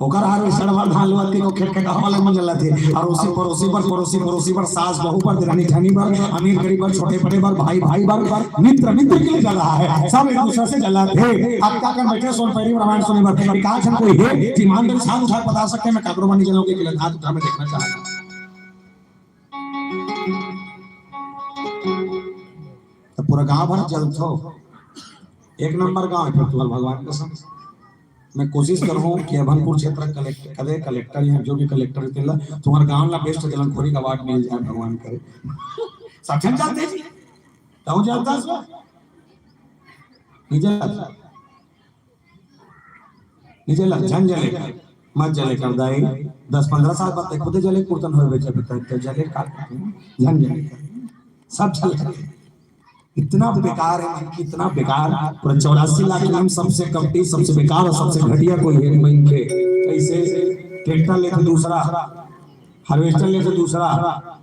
ओकर हार में सड़वार धान लुआ तीनों खेत के गाँव वाले मन जलाथे। अरोसी परोसी बर, परोसी परोसी बर, सास बहू बर, देरानी जेठानी बर, अमीर गरीब बर, छोटे बड़े बर, भाई भाई बर, मित्र मित्र के लिए जला है। सब एक दूसरे से जलाथे। अब का कर बैठे सोन पैरी रामायण सुने बर। एक आध जन कोई है, ईमानदारी साथ उठा बता सकते हैं, मैं काकरो बनी जनों के लिए हाथ उठा मैं देखना चाहता हूँ। तो पूरा गांव भर जलथो। एक नंबर गांव है फिर तुम्हार, भगवान कसम। मैं कोशिश करूँ कि अभनपुर क्षेत्र कलेक्टर, कदे कलेक्टर या जो भी कलेक्टर है, तेला तुम्हार गांव ला बेस्ट जलनखोरी का अवार्ड मिल जाए, भगवान करे। सक्षम जाते जी, कहूँ जाता है सो? नहीं जाता। नहीं जला, झन जले। मत जले कर दाई, दस पन्द्रह साल बाद ते खुदे जले, कुर्तन होए बेचे, तो जले का, झन जले, सब जले। इतना बेकार है मन की, इतना बेकार। पूरा चौरासी लाख में सबसे कपटी, सबसे बेकार और सबसे घटिया कोई है मन के। कैसे? ट्रैक्टर लेते दूसरा, हार्वेस्टर लेते दूसरा,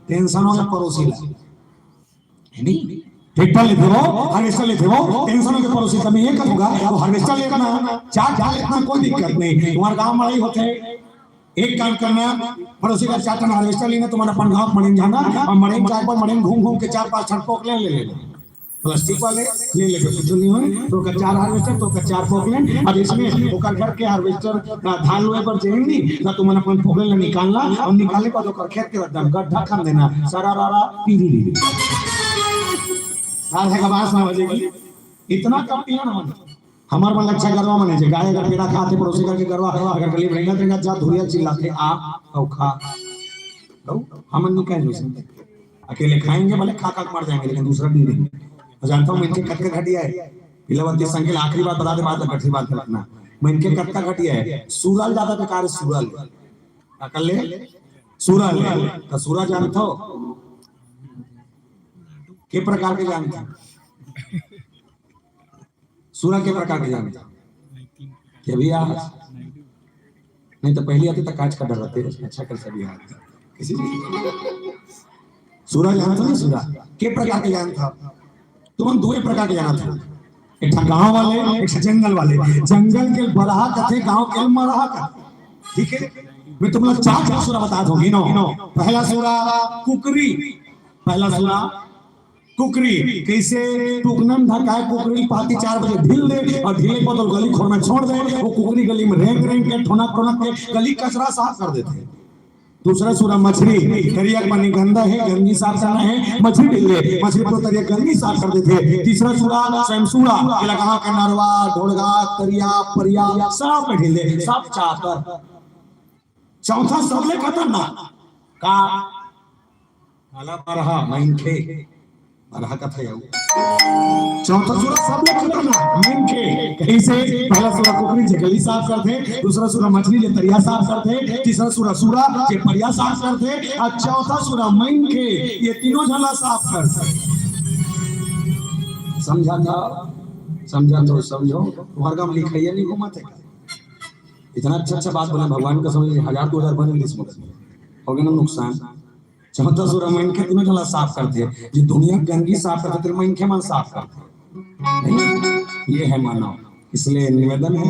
टेंशन हो गया पड़ोसी ला, है नहीं? ट्रैक्टर लेते हो, हार्वेस्टर लेते हो, टेंशन हो गया पड़ोसी। तब मैं ये कहूंगा, वो हार्वेस्टर लेना, चार चार लेना, कोई दिक्कत नहीं। तुम्हारे गांव में लड़ाई होते, एक काम करना, पड़ोसी का चार टन हार्वेस्टर लेना, तुम्हारा अपन गांव मड़ेन जाना और मड़ेन जाए पर मड़ेन घूम घूम के चार पांच टन पोकलेन ले लेना, प्लास्टिक वाले ले लेके कुछ नहीं होए। तो का चार हार्वेस्टर, तो का चार पोकलेन। अब इसमें ओकर घर के हार्वेस्टर का धान लोए पर जेन नहीं ना, तुमन अपन पोकलेन ला निकालना और निकाले के बाद ओकर खेत के एकदम गड्ढा खन देना, सारा रारा पीरी ली। आज है का बात ना बजेगी, इतना कम पिया ना मन। हमार मन अच्छा गरवा मने जे गाय अगर पेड़ा खाते पड़ोसी घर के गरवा अगर गली में रेंगत रेंगत जा धुरिया चिल्लाते आ और खा। तो हमन नहीं कह लो, अकेले खाएंगे भले खा खा के मर जाएंगे लेकिन दूसरा नहीं देंगे। और जानता हूँ मैं इनके कतका घटिया है, इलावती संग के आखिरी बात बता दे, बात गठरी बात रखना। मैं इनके कतका घटिया है, सूरल ज्यादा बेकार है, सूरल। अकल ले सूरल है तो सूरल जानता हो के प्रकार के जानता हो? सूरा के प्रकार के जानता हो? कि भैया नहीं तो पहले आते तो कांच का डर रहते, अच्छा कर सभी हाथ किसी सूरा जानता हो ना? सूरा के प्रकार के जानता हो? तुमन दो प्रकार के जानत हो, एक ठा गांव वाले, एक ठा जंगल वाले। जंगल के बरहा कथे, गांव के मरहा कथे। ठीक है, मैं तुम लोग चार ठा सूरा बता दूंगी नो। पहला सूरा कुकरी, पहला सूरा कुकरी। कैसे? टुकनन ढकाए कुकरी पाती चार बजे ढील दे और ढीले को तो गली खोर में छोड़ दे। वो कुकरी गली में रेंग रेंग के ठोनक ठोनक के गली कचरा साफ कर देते। दूसरा सूरा मछरी, तरिया के पानी गंदा है, गंदगी साफ करना है, मछरी ढील दे, मछरी को तरिया गंदगी साफ कर देते। तीसरा सूरा स्वयं सूरा, लगा का नरवा, ढोड़गा, तरिया, परिया सब में ढील दे, सब चाकर। चौथा सबले खतरनाक का काला बरहा मनखे, बरहा कथा आऊ। चौथा सूरा सबले खतरनाक मनखे। कैसे? पहला सूरा कुकरी जे गली साफ करथे, दूसरा सूरा मछली जे तरिया साफ करथे, तीसरा सूरा सूरा जे परिया साफ करथे, और चौथा सूरा मनखे, ये तीनों झन ला साफ करथे। समझा था? समझा तो समझो, तुम्हारे गांव लिखाइया नहीं घूमा थे? इतना अच्छा अच्छा बात बोला, भगवान का समझ हजार दो हजार बन इंग्लिश बोला, हो गया ना नुकसान। चौथा सूरा मनखे तीनों झन ला साफ करथे, जो दुनिया गंदगी साफ करथे, तेरे मनखे मन साफ करथे। नहीं, ये है मानव। इसलिए निवेदन है,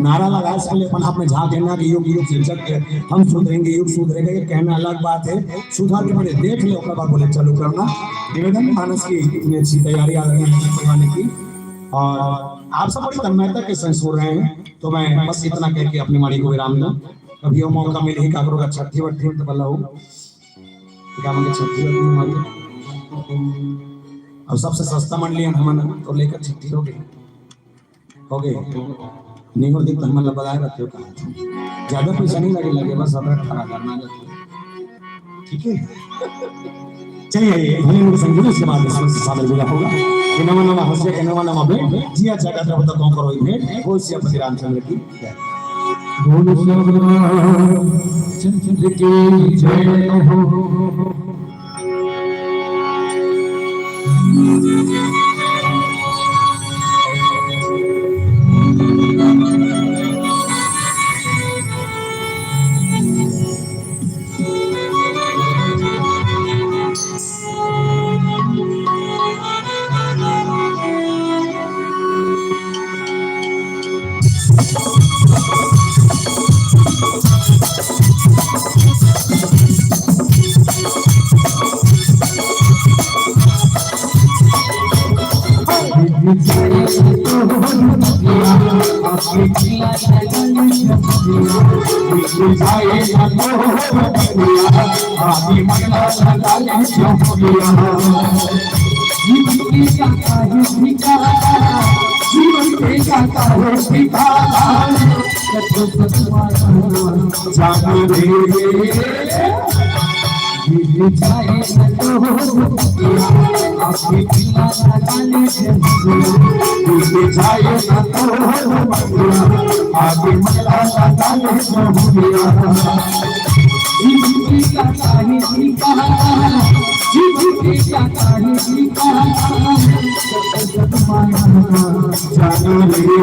नारा लगाए से पहले अपन आप में झांक लेना कि युग युग से जग के हम सुधरेंगे, युग सुधरेगा, ये कहना अलग बात है। सुधार के पहले देख ले, ओकर बाद बोले चालू करना। निवेदन, मानस की इतनी अच्छी तैयारी आ रही है करवाने की, और आप सब बड़ी तन्मयता के संग सुन रहे हैं, तो मैं बस इतना कह के अपनी वाणी को विराम दूं। कभी वो मौका मिले काकरो का छठी वट्ठी में तो बल्ला हो, क्या मुझे छठी वट्ठी में मारे। और सबसे सस्ता मंडली हम हमन तो लेकर छठी हो गई, हो गई। नहीं होती तो हमन ला बलाए रहते हो कहाँ थे। ज्यादा पैसा नहीं लगे, लगे बस सत्रह अठारह हजार ना लगते। ठीक है, चलिए आइए भजन के संगीत, उसके बाद इसमें से सादर विदा होगा। कि नवा नवा हंसिया के नवा नवा भेंट, जिया जगत रब तो करो भेंट, बोल सियापति रामचंद्र की जय। बोल सियापति रामचंद्र की जय हो। जाए न तो हो, आपके पिला लगा ले जब, जाए न तो हो, आपके पिला लगा ले जब। जीवन की कहानी कहा, जीवन की कहानी कहा, जाना रे।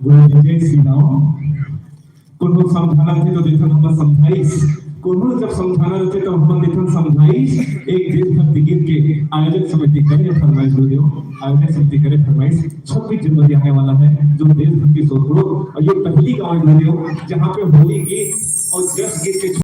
गुरु जय श्री राम। कोनो समझाना रहिथे तो देथन हमर समझाइस, कोनो जब समझाना रहिथे तो हमन देथन समझाइस। एक देशभक्ति गीत के आयोजक समिति करे फरमाइश, गुरुदेव, आयोजक समिति करे फरमाइश। छब्बीस जनवरी आने वाला है, जो देशभक्ति सोच हो, और ये पहली गाँव है, गुरुदेव, जहाँ पे होली गीत और जस गीत के